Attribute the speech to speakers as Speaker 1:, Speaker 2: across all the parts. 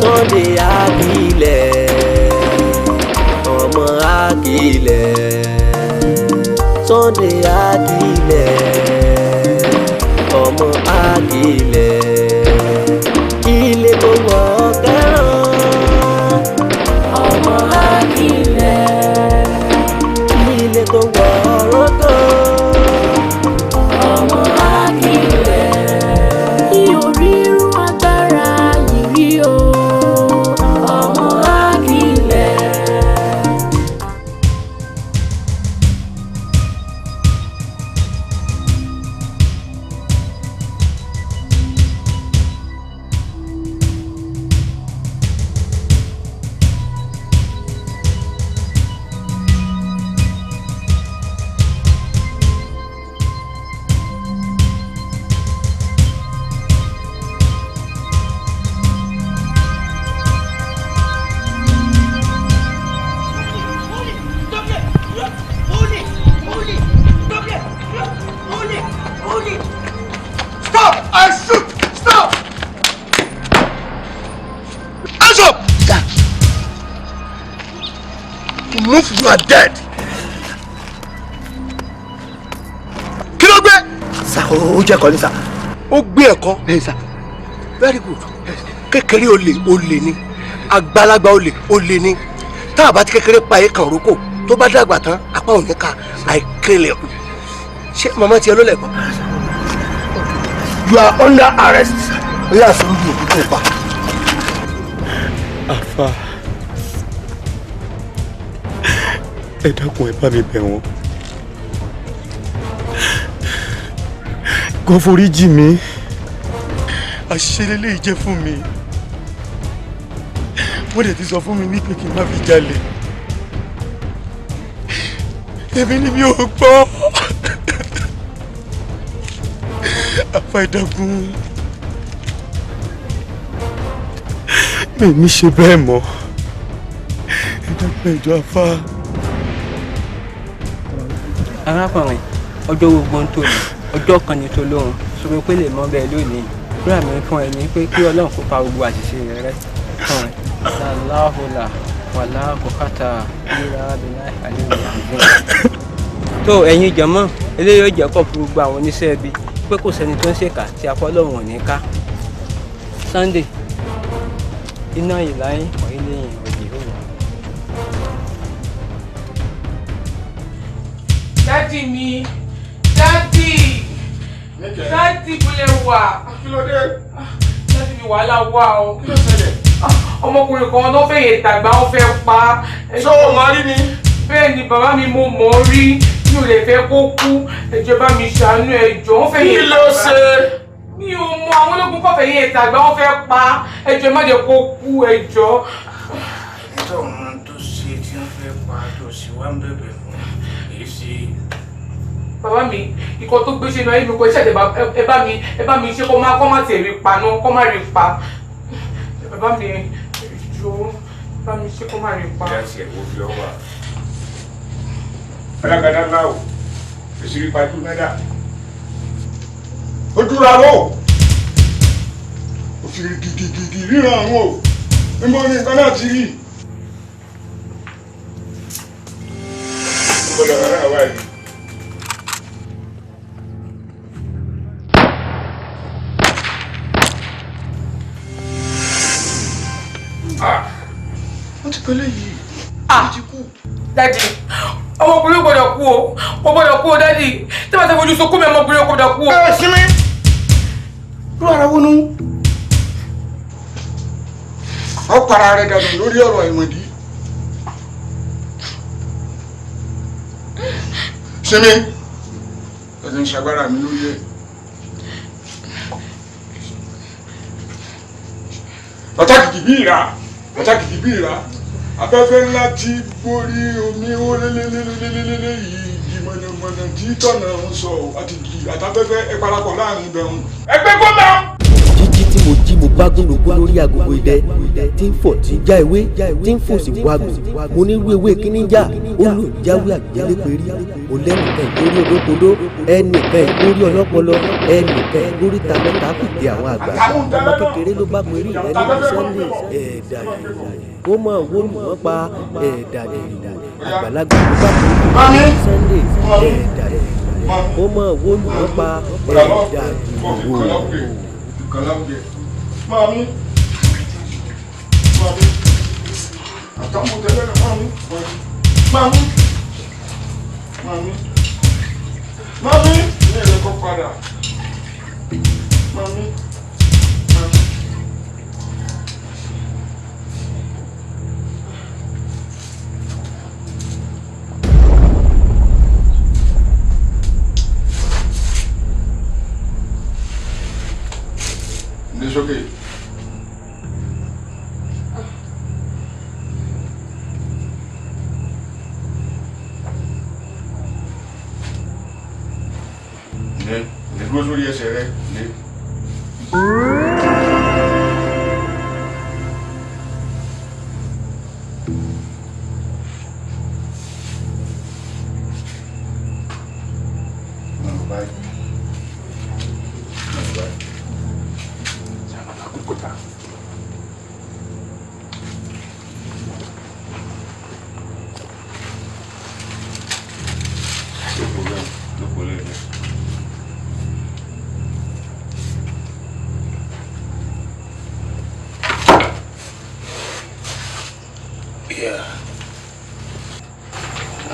Speaker 1: Sunday Akilẹ̀, ọmọ Akilẹ̀, Sunday Akilẹ̀, ọmọ Akilẹ̀, ilé tó wọ̀ kẹ́ràn, ọmọ Akilẹ̀, ilé tó wọ̀ rọ́gàn, ọmọ Akilẹ̀.
Speaker 2: Mi ò rí irú agbára yìí rí o,
Speaker 1: ọmọ Akilẹ̀.
Speaker 3: Stop! I shoot! Stop! Hands up! You move, you are dead. Kí ló gbé?
Speaker 4: Sir, ó jẹ́ ẹ̀kọ́ ní, sir.
Speaker 3: Ó gbé ẹ̀kọ́.
Speaker 4: Bẹ́ẹ̀, sir.
Speaker 3: Very good. Kékeré olè olè ni. Àgbàlagbà olè olè ni. Tá a bá ti kékeré pa èèkàn rókò, tó bá dàgbà tán, apá ò ní ká. I kill you. Ṣé màmá tiẹ̀ ló lẹ̀kọ́? You are under arrest. Ó yà sọ bí òkú tó pa.
Speaker 5: Àfà, ẹ dákun, ẹ bá mi bẹ̀ wọ́n kó forí jì mí. Àṣìṣe lélẹ́yìí jẹ́ fún mi. Wọ́n dẹ̀ ti sọ fún mi wípé kí n má fi jalè. Èmi ni mi ò gbọ́. Àfà, ẹ dákun, mi ní ṣe bẹ́ẹ̀ mọ́. Ẹ dákun, ẹ jọ̀ọ́, àfà.
Speaker 6: Arákùnrin, ọjọ́ gbogbo ń tò ní ọjọ́ kan ní tó lóhun sọ pé lè mọ bẹ́ẹ̀ lónìí. Dúrà mi fún ẹ ní pé kí Ọlọ́run kó pa gbogbo àṣìṣe rẹ rẹ́ fún ẹ. Làláhùlà wàlá kòkàtà ìlà abìlà àlejò àzín. Tó ẹ̀yin jọ̀mọ́, eléyìí ó jẹ́ kọ́ fún gbogbo àwọn oníṣẹ́ ibi pé kò sẹ́ni tó ń ṣèkà tí apọ́lọ́hún ò ní ká. Sunday iná ìláyín ọ̀hìnlẹ́yìn ọ̀jẹ̀ òun.
Speaker 7: Daddy mi, daddy, daddy, kúlẹ̀ wà.
Speaker 3: Kí ló dé?
Speaker 7: Daddy mi, wàhálà wà o.
Speaker 3: Kí ló ṣẹlẹ̀?
Speaker 7: Ọmọkùnrin kan ló fẹ́ yẹ tàgbà, ó fẹ́ pa.
Speaker 3: Ṣé o máa rí ni?
Speaker 7: Bẹ́ẹ̀ ni, bàbá mi, mo mọ̀ ọ́ rí. Mi ò lè fẹ́ kó kú. Ẹ jọ̀ọ́, bá mi ṣàánú, ẹ jọ̀ọ́. Wọ́n fẹ́ yẹ
Speaker 3: Kí ló ṣe?
Speaker 7: Mi ò mọ. Àwọn ológun kọ́ fẹ́ yẹ tàgbà, wọ́n fẹ́ pa. Ẹ jọ̀ọ́, má jẹ́ kó kú, ẹ jọ̀ọ́.
Speaker 8: Ẹjọ́ wọn tó ṣe tí wọ́n fẹ́ pa tó sì wá ń bẹ̀bẹ̀ fún èyí ṣe.
Speaker 7: Bàbá mi, ikọ̀ tó gbé ṣe ní ayé mi kò ṣe. Ẹ bá mi ṣe kó má tiẹ̀ rí pa náà, kó má rí pa. Bàbá mi, ẹ jọ̀ọ́, bá mi ṣe kó má rí pa.
Speaker 8: Ìyá tiẹ̀ wo fi ọ wà. Alágàdá ńlá o, èsì pajú mẹ́dà.
Speaker 3: Ojú ra ló. Òfin gidigidi ríran àwọn o. Níbo ni nǹkan náà ti rí?
Speaker 8: Níbo lọ̀rọ̀ náà wà yìí? Ah!
Speaker 3: Wọ́n ti pẹ́lẹ́ yìí.
Speaker 7: Ah, daddy, ọmọkùnrin ò gbọ́dọ̀ kú o, kò gbọ́dọ̀ kú o, daddy. Tí wọ́n ti fojú sunkún mi, ọmọkùnrin ò gbọ́dọ̀ kú o.
Speaker 3: Ẹ sinmi. Ló ara wọnú. Ọ para rẹ̀ dànù lórí ọ̀rọ̀ ìmọ̀dí. Sinmi. Ẹ ti ń ṣagbára mi lórí ẹ̀. Ọ̀tá kìkì bí ìrà, ọ̀tá kìkì bí ìrà. Afẹ́fẹ́ ńlá tí borí omi ó lélélélélélé yìí, igi mọ̀nàmọ̀nà tí tọ̀nà ń sọ àti igi àtafẹ́fẹ́ ẹ parapọ̀ láàrin ibẹ̀ ń. Ẹgbẹ́ gómìnà.
Speaker 1: Jíjí tí Mo jí, mo bá gúnlógún lórí agogo idẹ tí ń fọ̀, tí ń já ewé, tí ń fò sí wago. Mo ní irú ewé kíní ń jà? Ó lò ń jáwé àgbélépérí. Mo lẹ́nìkan ìgbórí olókodó, ẹnìkan ìgbórí ọlọ́pọlọ, ẹnìkan ìgbórí ta mẹ́ta fìdí àwọn àgbà. Ọmọ kékeré ló bá perí rẹ níbi Sunday ẹ̀ẹ́dà kó mọ̀ wó lù wọ́n pa ẹ̀ẹ́dà. Àgbàlagbà ló bá perí rẹ níbi Sunday ẹ̀ẹ́dà kó mọ̀ wó lù wọ́n pa ẹ̀ẹ́dà.
Speaker 8: Mami, mami, àtàwọn tẹ́lẹ̀ náà, mami, mami, mami, mami, ní ẹ̀rọ kọ́ padà, mami, mami. Ní sókè. Ní dúró sórí ẹsẹ̀ rẹ ní.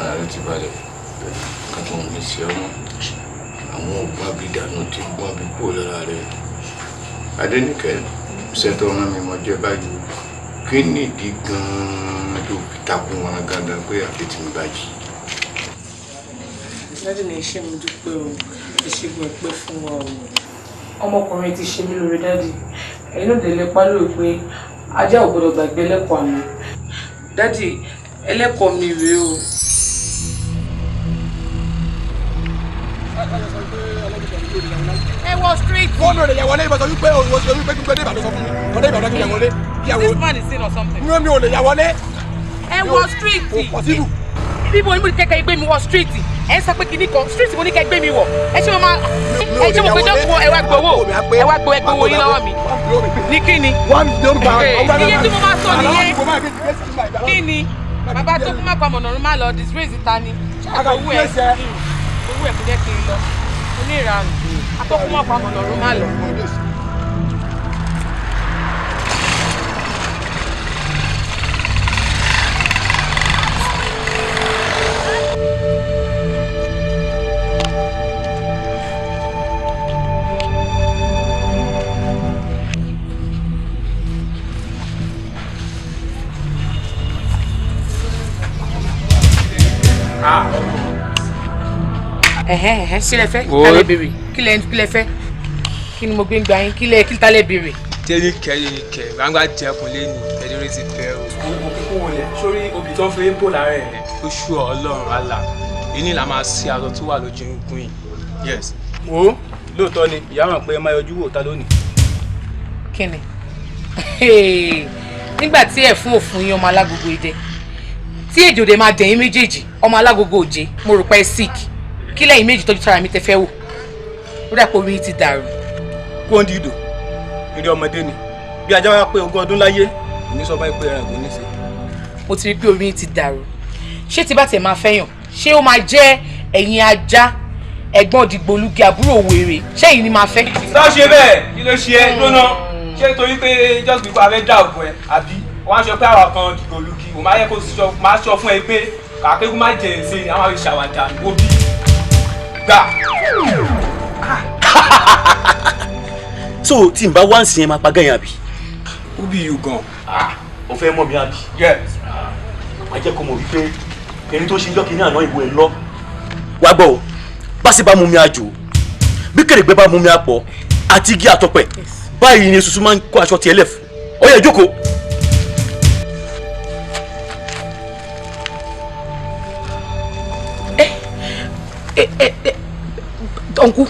Speaker 8: Ara ti balẹ̀ kàtó ń lè ṣe ọmọ àwọn ògùn abidànù ti gbọ́n bí kúrò lára rẹ̀. Adéníkẹ́, ṣètò ọ̀ràn mi mọ̀ jẹ́ báyìí, kí nìdí gan-an tó fi takùn wọn gangan pé àfi tí mi bá jí?
Speaker 7: Daddy mi, ṣé mo dúpẹ́ o, ìṣègùn ẹ̀pẹ́ fún wa o. Ọmọkùnrin ti ṣe mí lóore, Daddy. Ẹ̀yin náà délé pálọ̀ pé ajá ò gbọdọ̀ gbàgbé ẹlẹ́kọ̀ọ́ àná. Daddy, ẹlẹ́kọ̀ọ́ mi rèé o. Ẹ wọ street.
Speaker 9: Wọ́n lò lè yà wọlé, ìbọn sọ wípé òun ṣe wípé gbígbé dé Ìbàdàn sọ fún mi. Ọdẹ Ìbàdàn kì í yà wọlé.
Speaker 7: This man is saying or something.
Speaker 9: Mi ò lè yà wọlé.
Speaker 7: Ẹ wọ street.
Speaker 9: Kò possible.
Speaker 7: Bí mo ní mo ní kẹ́kẹ́ gbé mi wọ street, ẹ ń sọ pé kinní kan street mo ní kẹ́ gbé mi wọ̀. Ẹ ṣé mo máa ẹ ṣé mo pé jókòó, ẹ wá gbowó, ẹ wá gbowó, ẹ gbowó yín lọ́wọ́ mi. Ní kíni? Iye tí mo máa sọ nìyẹn. Kíni? Bàbá tó kú má pa mọ̀nà má lọ disgrace ta ni. Owó ẹ̀ owó ẹ̀ kò jẹ́ kí n lọ. Oníranù. Atọ́kùn má pa mọ̀nà má lọ. Ẹ̀hẹ́n ẹ̀hẹ́n, kí lẹ fẹ́? Kí lẹ béèrè? Kí lẹ fẹ́? Kí ni mo gbé ń gba yín? Kí lẹ kí ta lẹ béèrè?
Speaker 6: Tẹ́lẹ̀ kẹ́lẹ́ kẹ́ gbangba jẹkùn lẹ́nu tẹ́lẹ̀ ti bẹ́ o. Òkú wọlé sórí obì tó ń fi bò lára ẹ̀ oṣù Ọlọ́run àlà èyí là máa ṣe aṣọ tó wà lójú ikùn yìí. Yes.
Speaker 5: Wo lóòótọ́ ni ìyá wọn pé máa yọjú wò ta lónìí.
Speaker 7: Kí ni? Nígbà tí ẹ̀ fún òfun yín ọmọ alágogo idẹ tí èjò dẹ̀ máa dẹ̀yìn méjèèjì ọmọ alágogo òjé, mo rò pé ẹ sick. Kí lẹ́yìn méjì tọ́jú sára mi tẹ fẹ́ wò ó dà pé orí ti dàrú.
Speaker 5: Kó ń di ìdò eré ọmọdé ni bí ajá wa pé 20 ọdún láyé ìní sọ báyìí pé ẹran kò ní ṣe.
Speaker 7: Mo ti rí pé orí ti dàrú. Ṣé tí bá tiẹ̀ máa fẹ́yàn, ṣé ó máa jẹ́ ẹ̀yin ajá ẹ̀gbọ́n òdìgbòlugi àbúrò wèrè, ṣé ẹ̀yin ni máa fẹ́?
Speaker 6: Sọ ṣe bẹ́ẹ̀, kí ló ṣe é lóná? Ṣé torí pé just because abẹ́ dà ògùn ẹ̀ àbí wọ́n á sọ pé àwa kan dìgbòlugi, òun máa yẹ kó máa sọ fún ẹ pé kàkékù má jẹ èsè ni àwọn àfi ṣàwàdà wo bí gbà.
Speaker 4: So tí n bá wá ń sin ẹ máa pa gẹ̀yìn àbí?
Speaker 5: Who be you gan?
Speaker 4: O fẹ́ mọ̀ mi àbí?
Speaker 6: Yes.
Speaker 4: Wàá jẹ́ kó mọ̀ wípé erin tó ṣe ń jọ́ kínní àná ìwé ẹ̀ lọ. Wá gbọ́ o, bá sì bá mú mi àjò, bí kèrègbè bá mú mi àpọ̀, àti igi àtọ̀pẹ̀, báyìí ni esusu máa ń kó aṣọ tiẹ̀ lẹ̀ fún. Ó yá, jókòó.
Speaker 7: Uncle,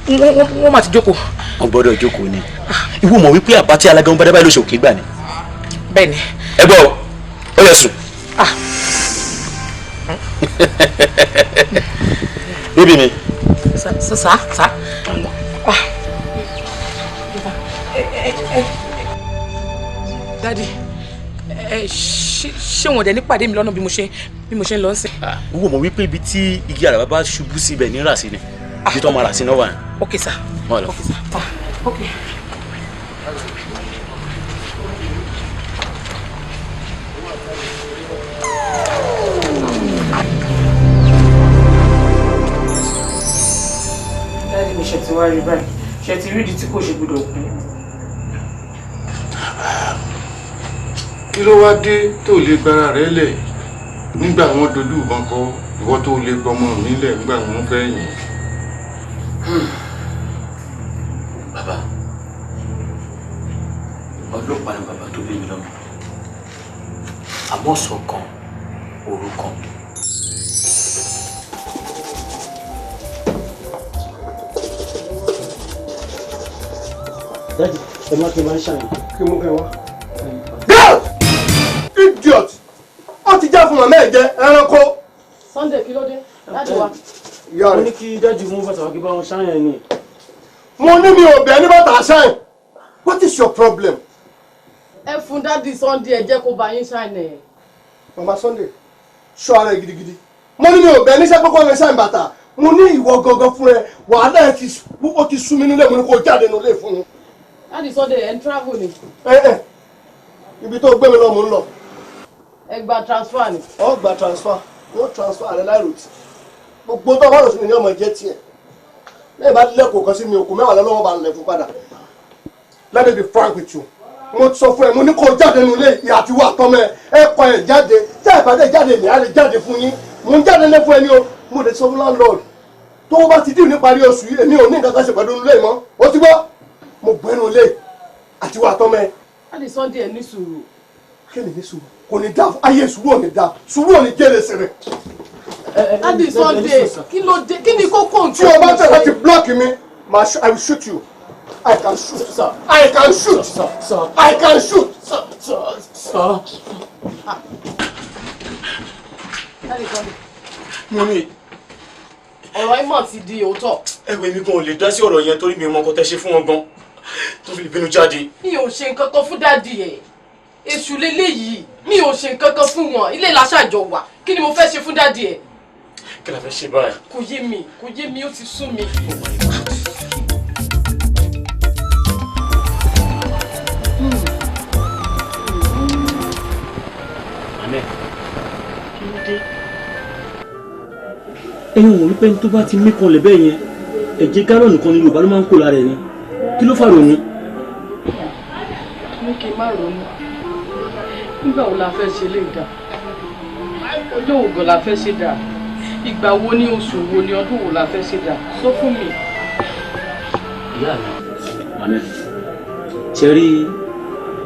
Speaker 7: wọ́n máa ti jókòó.
Speaker 4: Wọ́n gbọ́dọ̀ jókòó ni. Ìwọ mọ̀ wípé àbá tí alágán bá dábàá lóṣù òkè gbà ni.
Speaker 7: Bẹ́ẹ̀ni.
Speaker 4: Ẹ gbọ́ ó yẹ sùn. Bébí mi.
Speaker 7: Sá sá sá. Daddy, ṣé wọn dẹ̀ ní pàdé mi lọ́nà bí mo ṣe ń lọ sí.
Speaker 4: Wọ́n mọ̀ wípé ibi tí igi àràbà bá ṣubú sí ibẹ̀ ní rà sí ni ibi tó máa rà sí náà wà.
Speaker 7: Ok sir.
Speaker 4: Mọ̀ lọ.
Speaker 7: Ok sir. Ok. Daddy mi ṣe ti wá rí báyìí, ṣe ti rí ìdí tí kò ṣe gbọdọ̀ kú.
Speaker 8: Kí ló wá dé tó lè gbára rẹ lẹ̀ nígbà wọn dojú ìbọn kọ ìwọ tó lè gbọmọ mi lẹ̀ nígbà wọn fẹ́ yìn?
Speaker 4: Bàbá, ọlọ́pàá ni bàbá tó bí mi lọ́mọ, àmọ́ ọ̀sán kan òru kan.
Speaker 10: Dájú, ẹ má kí n máa ń ṣàyàn.
Speaker 3: Kí mú kí wá. Idiot! Ó ti já fún màmá ẹ̀ jẹ ẹranko.
Speaker 11: Sunday, kí ló dé? Dájú wa.
Speaker 3: Ìyá
Speaker 10: Mo
Speaker 3: rẹ̀.
Speaker 10: ní kí dájú mú bàtà wá kí bá wọn ṣàyàn ni.
Speaker 3: Mo ní mi ò bẹ̀ ní bàtà ṣáìn. What is your problem?
Speaker 11: Ẹ fún dádì Sunday, ẹ jẹ́ kó bá yín ṣàyàn ẹ̀.
Speaker 3: Mama Sunday, ṣọ́ ara ẹ gidigidi. Mo ní mi ò bẹ̀ níṣẹ́ pé kó lè ṣáìn bàtà. Mo ní ìwọ gangan fún ẹ. Wàhálà ẹ ti ó ti sú mi nílé, mo ní kó jáde nílé fún mi.
Speaker 11: Dádì Sunday, ẹ ń travel ni.
Speaker 3: Ẹ ẹ, ibi tó gbé mi lọ mò ń lọ.
Speaker 11: Ẹ gba transfer ni.
Speaker 3: Ọ gba transfer, wọ́n transfer rẹ láìròtì. Gbogbo tó bá lọ sí mi ní ọmọ jẹ́ tiẹ̀. Lẹ́yìn bá lẹ́kọ̀ọ́ kan sí mi, òkú mẹ́wàá lọ́wọ́ bá ń lẹ̀ fún padà. Let me be frank with you. Mo sọ fún ẹ, mo ní kó jáde nílé ìyá àti wà tọ́mọ ẹ, ẹ kọ ẹ jáde. Tí ẹ bá dé jáde, èmi á lè jáde fún yín. Mo ń jáde lé fún ẹ ní o. Mo lè sọ fún landlord. Tó bá ti dì níparí oṣù yìí, èmi ò ní nǹkan kan ṣe pẹ̀lú nílé mọ́. O ti gbọ́? Mo gbọ́ ẹnu ilé àti wà tọ́mọ ẹ.
Speaker 11: Dádì Sunday, ẹ ní sùúrù.
Speaker 3: Kí ni ní sùúrù? Kò ní dá ayé sùúrù ò ní dá sùúrù ò ní jẹ́rẹ̀ sẹ̀rẹ̀.
Speaker 11: Dádì Sunday, kí ló dé? Kí ni kókó nǹkan?
Speaker 3: Tí o bá tẹ̀ láti block mi, I will shoot you. I can shoot. I can shoot. I can shoot.
Speaker 11: Dádì Sunday,
Speaker 4: Mo ní
Speaker 11: ọ̀rọ̀ ìmọ̀ ti di òótọ́.
Speaker 4: ẹ̀wẹ̀ mi gan ò lè dá sí ọ̀rọ̀ yẹn torí mi mọ nǹkan tẹ́ ṣe fún wọn gan tó fi lè bínú jáde.
Speaker 11: Mi ò ṣe nǹkan kan fún dádì ẹ̀. Èṣù leléyìí, mi ò ṣe nǹkan kan fún wọn. Ilé ìlàṣàjọ wà. Kí ni mo fẹ́ ṣe fún dádì ẹ̀?
Speaker 4: Kí la fẹ́ ṣe báyìí?
Speaker 11: Kò yé mi, kò yé mi, ó ti sú mi.
Speaker 4: Àmẹ́, kí ló dé? Ẹ̀yin ò wípé tó bá ti mí kanlẹ̀ bẹ́ẹ̀ yẹn, ẹ̀jẹ̀ gálọ̀nù kan ní Yorùbá ló máa ń kó lára ẹ̀ ni. Kí ló fà ronú?
Speaker 11: Ní kí n má ronú. Nígbà wo la fẹ́ ṣe lè dà? Ọjọ́ wo gan la fẹ́ ṣe dà? Ìgbà wo ni, oṣù wo ni, ọdún wo la fẹ́ ṣe dà? Sọ fún mi.
Speaker 4: Ìyá mi. Màmá, ṣe rí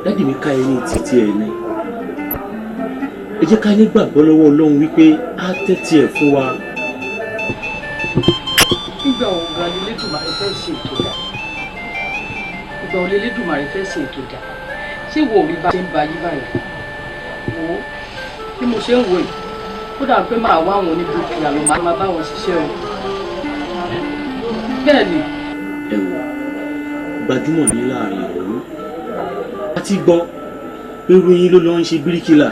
Speaker 4: dádì mi ká ẹni títí ẹ̀ ni. Ẹ jẹ́ ká nígbàgbọ́ lọ́wọ́ Ọlọ́run wípé á tẹ́tí ẹ̀ fún wa.
Speaker 11: Nígbà wo gan ni Elédùmarè fẹ́ ṣe ètò dà? Ìgbà wo l'Elédùmarè fẹ́ ṣe ètò dà? Ṣé wo ò rí bá ṣe ń ba yí báyìí? Wò ó, bí mo ṣe ń wò yìí, ó dà pé máa wá àwọn oníbùkún àlọ́ máa bá wọn ṣiṣẹ́ o. Bẹ́ẹ̀ ni.
Speaker 4: Ẹ wò, gbajúmọ̀ ní láàrin ìlú. A ti gbọ́ pé irú yín ló lọ ń ṣe bíríkìlà.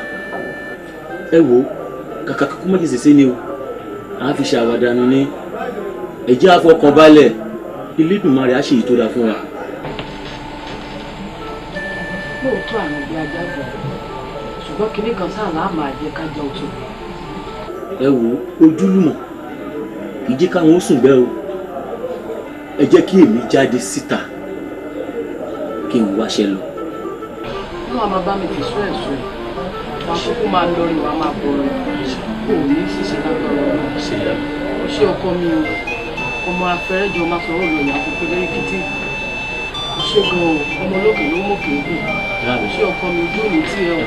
Speaker 4: Ẹ wò, kàkà kúkú má jẹ sèse ni o. À ń fi ṣe àwàdànù ni. Ẹ jẹ́ àfọkànbalẹ̀, Elédùmarè á ṣe èyí tó dáa fún wa.
Speaker 11: Lóòótọ́ àrùn bí ajá gbà, ṣùgbọ́n kinní kan sáà láà máa jẹ ká jẹ òtún.
Speaker 4: Ẹ wò, ojúlùmọ̀ kì í jẹ́ káwọn ó sùn bẹ́ẹ̀ o. Ẹ jẹ́ kí èmi jáde síta kí n wáṣẹ́ lọ.
Speaker 11: Wọ́n á máa bá mi fi sún ẹ̀sùn ẹ̀. Wàá kúkú máa lọ rìn, wàá máa bọ̀ rìn. Kò ní ṣìṣe lágbára Ọlọ́run. Ó ṣe ọkọ mi o. Ọmọ afẹ́rẹ́jọ máa sọ̀rọ̀ lọ ìyá àkókò lẹ́yìnkìtì. Ó ṣe gan o, ọmọ olókè ló mọ̀kè gùn. Ó ṣe ọkọ mi, ojú òní tí ẹ o.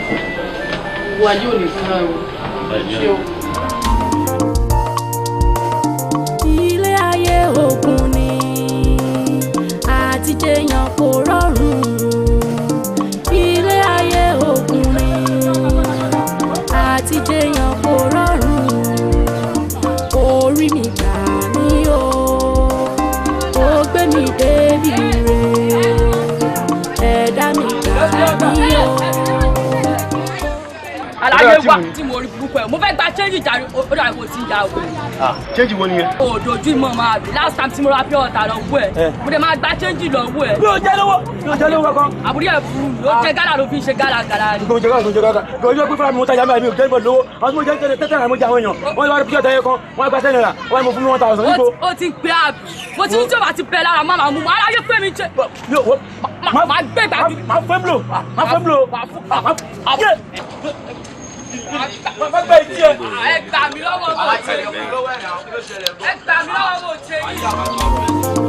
Speaker 11: Owó ayé ò ní ká o. Ó ṣe o.
Speaker 2: Ilé ayé ogun ni àti jẹyàn kò rọrùn. Ilé ayé ogun ni, àti jẹyàn kò rọrùn. Orí mi gbà mí o, ó gbé mi débi rè, ẹ̀dá mi gbà mí o.
Speaker 12: Àlàyé wa tí mo rí burúkú ẹ, mo fẹ́ gba change jàre, ó dà kó ti ya o.
Speaker 4: Change wo nìyẹn?
Speaker 12: Òdòjú ìmọ̀ máa bì last time tí mo ra pure water lọ́wọ́ ẹ̀, mo dẹ̀ máa gba change lọ́wọ́ ẹ̀.
Speaker 10: Mi ò jẹ́ lówó, mi ò jẹ́ lówó kankan.
Speaker 12: Àbúrò ẹ̀ burú ni, ó jẹ́ gálà ló fi ń ṣe gálà gálà ni.
Speaker 10: Kò jẹ́ gálà, kò jẹ́ gálà. Kò jẹ́ pé fúnra mi mo tajà mi ò jẹ́ ìbọn lówó. Àwọn tí mo jẹ́ tẹ́tẹ́ tẹ́tẹ́ mo jẹ àwọn èèyàn. Wọ́n lọ rí pure water yẹn kan, wọ́n gba 10 naira, wọ́n mo fún mi 1000 níbo.
Speaker 12: Ó ti pé àbí, mo ti ní tí o bá ti pẹ́ lára má máa mú, aláyé pé mi jẹ. Má gbé gbàgbé.
Speaker 10: Má fẹ́ mi lò, má fẹ́ mi lò. Má gbé ìtì ẹ.
Speaker 12: Ẹ gbà mí lọ́wọ́ mo ṣe. Ẹ gbà mí lọ́wọ́ mo ṣe yìí.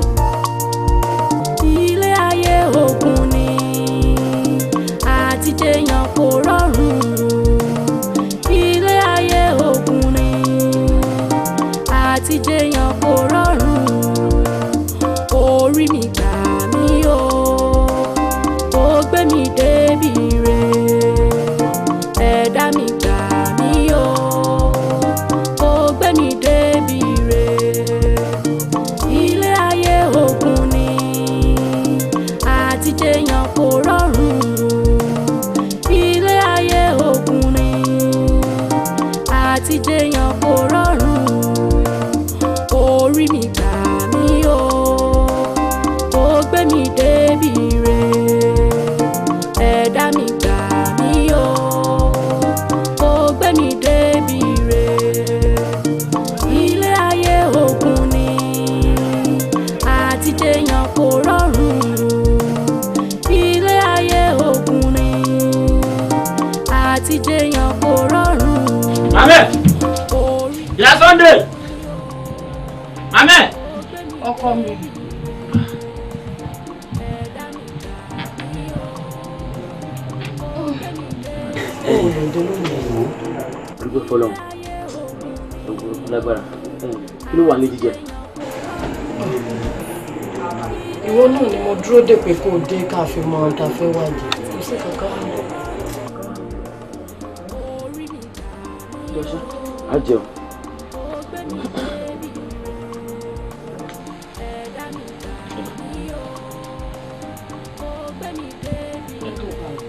Speaker 2: Ilé ayé ogun ni, àti jẹyàn kò rọrùn. Ilé ayé ogun ni, àti jẹyàn kò rọrùn. Orí mi gbà mí o, ó gbé mi débi rè, ẹ̀dá mi gbà mí o, ó gbé mi débi rè. Ilé ayé ogun ni, àti jẹyàn kò rọrùn. Ilé ayé ogun ni, àti jẹyàn kò rọrùn. Orí mi gbà mí o, ó gbé mi débi rè, ẹ̀dá mi gbà mí o, ó gbé mi débi rè. Ilé ayé ogun ni, àti jẹyàn kò rọrùn. Ilé ayé ogun ni, àti jẹyàn kò rọrùn.
Speaker 10: Amen. Ìyá Sunday. Amen.
Speaker 11: Ọkọ mi.
Speaker 4: Dúpẹ́ fọlọ́run, lágbára kí ló wà ní jíjẹ?
Speaker 11: Ìwọ náà ni mo dúró dè pé kó o dé ká fi mọ ohun tá a fẹ́ wá jẹ. Kò sí kankan.
Speaker 4: Á jẹun.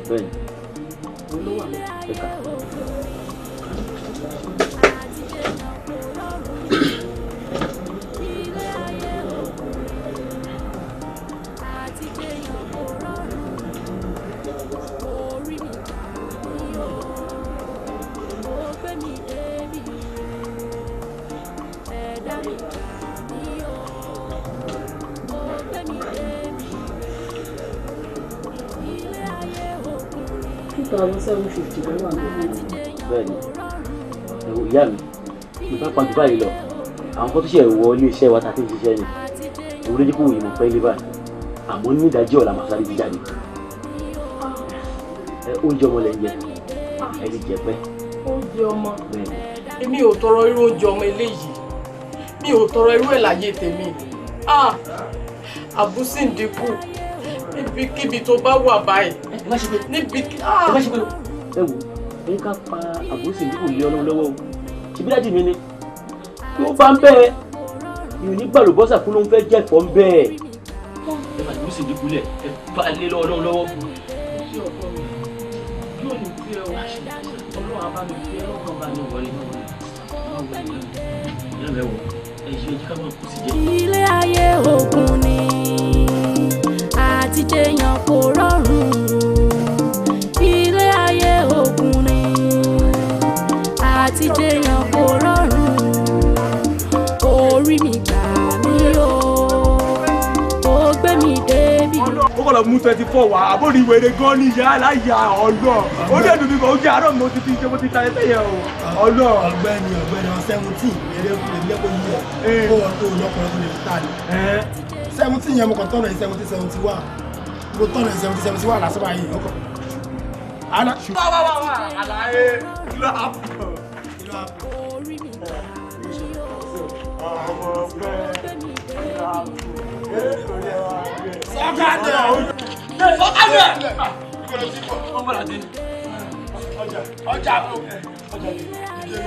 Speaker 4: Bẹ́ẹ̀ni. Ẹ̀ka. Bẹ́ẹ̀ni, ẹ wo ìyá mi, mo bá pàjù báyìí lọ, àwọn kan tó ṣe wọ ilé iṣẹ́ wa ta ti ń ṣiṣẹ́ ni, òun ló jẹ́ kó wòye mọ̀ pẹ́ lé báyìí, àmọ́ ní ìdájí ọ̀la màá sáré jíjáde. Ẹ oúnjẹ ọmọ lẹ ń jẹ, ẹ ti jẹ pẹ́.
Speaker 11: Oúnjẹ ọmọ, èmi ò tọrọ irú oúnjẹ ọmọ eléyìí, mi ò tọrọ irú ẹ̀ láyé tèmi. Àbúsí ń dínkù níbikíbi tó bá wà báyìí. Níbi
Speaker 4: ẹ má ṣe pé ẹ wò ẹ ká pa àbúrò ìdíkù lé ọlọ́run lọ́wọ́ o, ṣebí dájú mi ni kí ó bá ń bẹ́ẹ̀ ìrìn nígbà lùbọ́sà kú ló ń fẹ́ jẹ́fọ́ ń bẹ́ẹ̀. Ẹ bá àbúrò ìdíkù lẹ̀ ẹ bá lé ọlọ́run lọ́wọ́.
Speaker 11: Ṣé ọkọ mi yóò ní tí ẹ o, ọlọ́run á bá mi fi ẹ lọ́kàn bá mi
Speaker 4: wọlé.
Speaker 2: Ilé ayé ogun ni, àti jẹyàn kò rọrùn. Ilé ayé ogun ni, àti jẹyàn kò rọrùn. Orí mi gbà mí o, ó gbé mi débi.
Speaker 10: Ó kọ́ lọ mú 24 wá, àbórí wèrè gan ni ìyá aláya ọlọ́. Ó dẹ̀ dùn mí gan, ó jẹ́ àárọ̀ mi mo ti fi ṣe mo ti ta ẹsẹ̀ yẹn o. Ọlọ́.
Speaker 9: Ọ̀gbẹ́ni ọ̀gbẹ́ni 17 eré lẹ́kọ̀ọ́ yìí ẹ̀ kó wọn tó lọ́kùnrin tó lè fi ta ni. 17 yẹn mo kàn tọ́nà yìí 17 71. Mo tọ́nà yìí 17 71 lásán báyìí ọkọ̀.
Speaker 7: Wá wá wá wá àlàyé kí ló hàpù?
Speaker 10: Sọ̀kalẹ̀. Sọ̀kalẹ̀.
Speaker 9: Ọjà ìdílé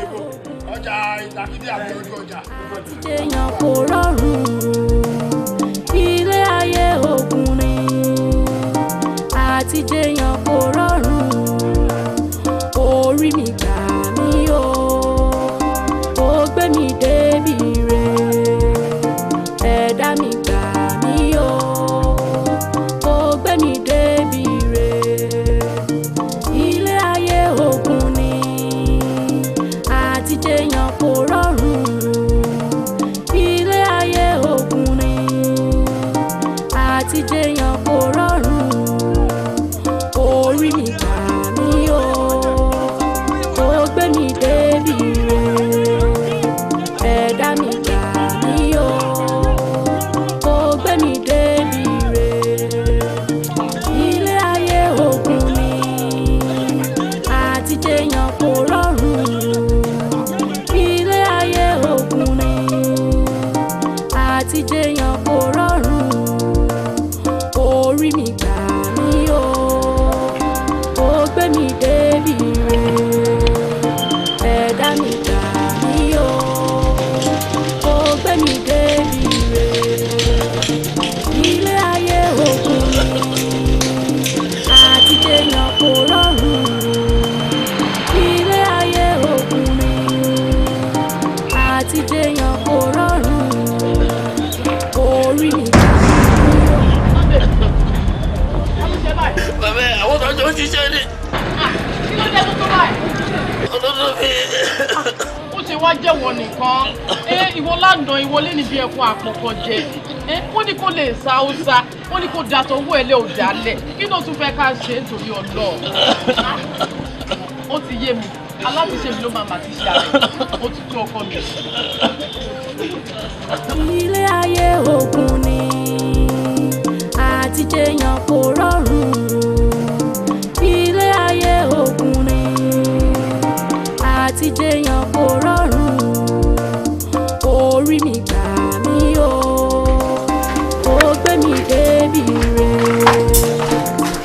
Speaker 9: ọjà ìtàkìdí àti ojú ọjà.
Speaker 2: Èèyàn kò rọrùn, ilé ayé ogun ni. Àti jẹyàn kò rọrùn, orí mi gbà mí o, ó gbé mi débi re. Ẹ̀dá mi gbà mí o, ó gbé mi débi re. Ilé ayé ogun ni, àti jẹyàn kò rọrùn. Ilé ayé ogun ni, àti jẹyàn kò rọrùn. Orí mi gbà mí o, ó gbé mi débi re. Ẹ̀dá mi gbà mí o, ó gbé mi débi re. Ilé ayé ogun ni, àti jẹyàn kò rọrùn. Ilé ayé ogun ni, àti jẹyàn kò rọrùn. Orí mi gbà mí o, ó gbé mi débi re. Ẹ̀dá mi gbà mí o, ó gbé mi débi re. Ilé ayé ogun ni, àti jẹyàn kò rọrùn. Ilé ayé ogun ni, àti jẹyàn kò rọrùn. Orí mi gbà mí o.
Speaker 13: Bàbá ẹ̀ àwọn tó ń jọ ń ṣiṣẹ́ ni.
Speaker 11: Kí ló dé tó tó báyìí?
Speaker 13: Ọlọ́dún mi.
Speaker 11: Ó ṣe wá jẹ́wọ́ nìkan. Ìwọ lánàá ìwọ lé níbi ẹ̀kún àpọ̀kọ̀ jẹ. Wọ́n ní kó lè sa ó sa, wọ́n ní kó da tọwọ́ ẹ̀ lé ò dálẹ̀. Kí ló tún fẹ́ ká ṣe nítorí Ọlọ́run? Ó ti yé mi, alátiṣe mi ló máa mà ti ṣe àrẹ. Ó ti tó ọkọ mi.
Speaker 2: Ilé ayé ogun ni, àti jẹyàn kò rọrùn. Ilé ayé ogun ni, àti jẹyàn kò rọrùn. Orí mi gbà mí o, ó gbé mi débi re.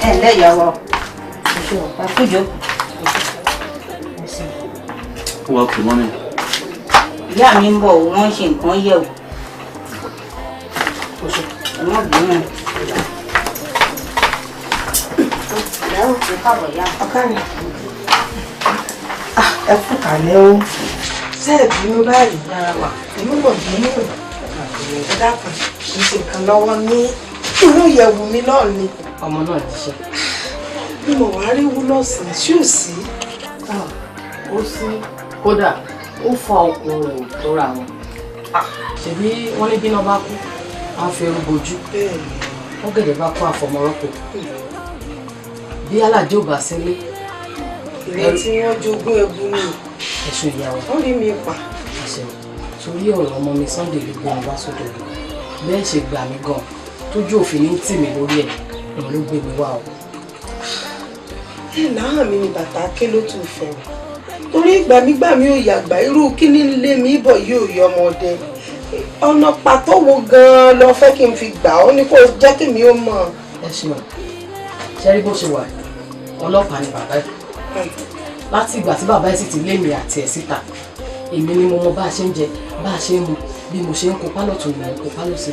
Speaker 14: Ẹ ǹlẹ́ ìyàwó, ẹ kújọ.
Speaker 4: Wà á kì mọ́mí.
Speaker 14: Ìyá mi ń bọ̀, wọ́n ń ṣe nǹkan yẹ̀wò. Ẹ má bínú. Ìyàwó kò káàbọ̀ yá.
Speaker 15: Ẹ kú kàlẹ́ o, ṣé ẹ bínú báyìí? Inú mọ̀ bínú. Ẹ dákun, kì í ṣe nǹkan lọ́wọ́ ní inú ìyẹ̀wù mi náà ni.
Speaker 11: Ọmọ náà ti ṣe.
Speaker 15: Bí mo wá rí wúlọ́ọ̀sì ṣí ò sí.
Speaker 11: Ó sí, kódà ó fa okùn rẹ̀ ò tóra wọn. Ṣèbí wọ́n ní bíná bá kú, á fi ẹrú bojú. Wọ́n gẹ̀dẹ̀ bá kó àfọmọ́rọ́pò. Bí alájẹ́ ò bá sílé.
Speaker 15: Ìrẹ́ tí wọ́n jogún ẹbu ni.
Speaker 11: Ẹ̀sùn ìyàwó.
Speaker 15: Wọ́n rí mi pa.
Speaker 11: Ẹ̀sùn torí ọ̀rọ̀ ọmọ mi Sunday ló gbé mi wá sọ́dọ̀ mi. Bẹ́ẹ̀ ṣe gbà mí gan-an tójú òfin ní tì mí lórí ẹ̀, òun ló gbé mi wá o.
Speaker 15: Ẹ náà mi ni bàtà ké ló tún fẹ́ o. Torí gbàmígbàmí ò yàgbà, irú kíní lé mi bọ̀ yóò yọ ọmọdé. Ọ̀nà pàtó wo gan-an lọ fẹ́ kí n fi gbà ọ́ ní kó jẹ́ kí mi ó mọ̀.
Speaker 11: Ẹ ṣeun, ṣe rí bó ṣe wà, ọlọ́pàá ni bàbá ẹ̀. Láti ìgbà tí bàbá ẹ̀ sì ti lé mi àti ẹ̀ síta, èmi ni mo mọ bá a ṣe ń jẹ, bá a ṣe ń mu, bí mo ṣe ń kópa lọ́tún ni mo ń kópa lọ́sì.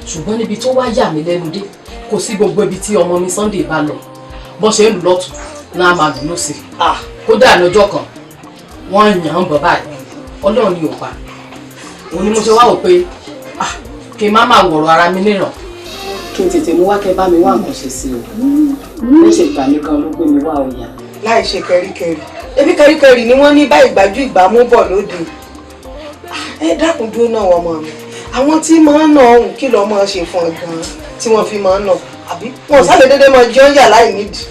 Speaker 11: Ṣùgbọ́n níbi tó wá yà mí lẹ́nu dé, kò sí gbogbo ibi tí ọmọ mi Sunday bá lọ, bó ṣe ń lù lọ́tún náà máa lù lọ́sì. Kódà lọ́jọ́ kan wọ́n yàn án bọ̀ báyìí, Ọlọ́run ni ò pa. Òun ni mo ṣe wá wò pé kí n má máa wọ̀rọ̀ ara mi níran. Kí n tètè mú wá kẹ́ bá mi wá nǹkan ṣe sí o. Bó ṣe gbà mí gan ló gbé mi wá ọ̀yà.
Speaker 15: Láì ṣe kẹríkẹrí, ebi kẹríkẹrí ni wọ́n ní báyìí gbájú ìgbàmú bọ̀ lóde. Ẹ dákun dúró náà ọmọ mi, àwọn tí máa ń nà ọ̀hún kí lọ́ọ́ máa ṣe fún ọ gan-an tí wọ́n fi máa ń nà, àbí wọn sáré déédéé máa jẹun yà láì nídìí.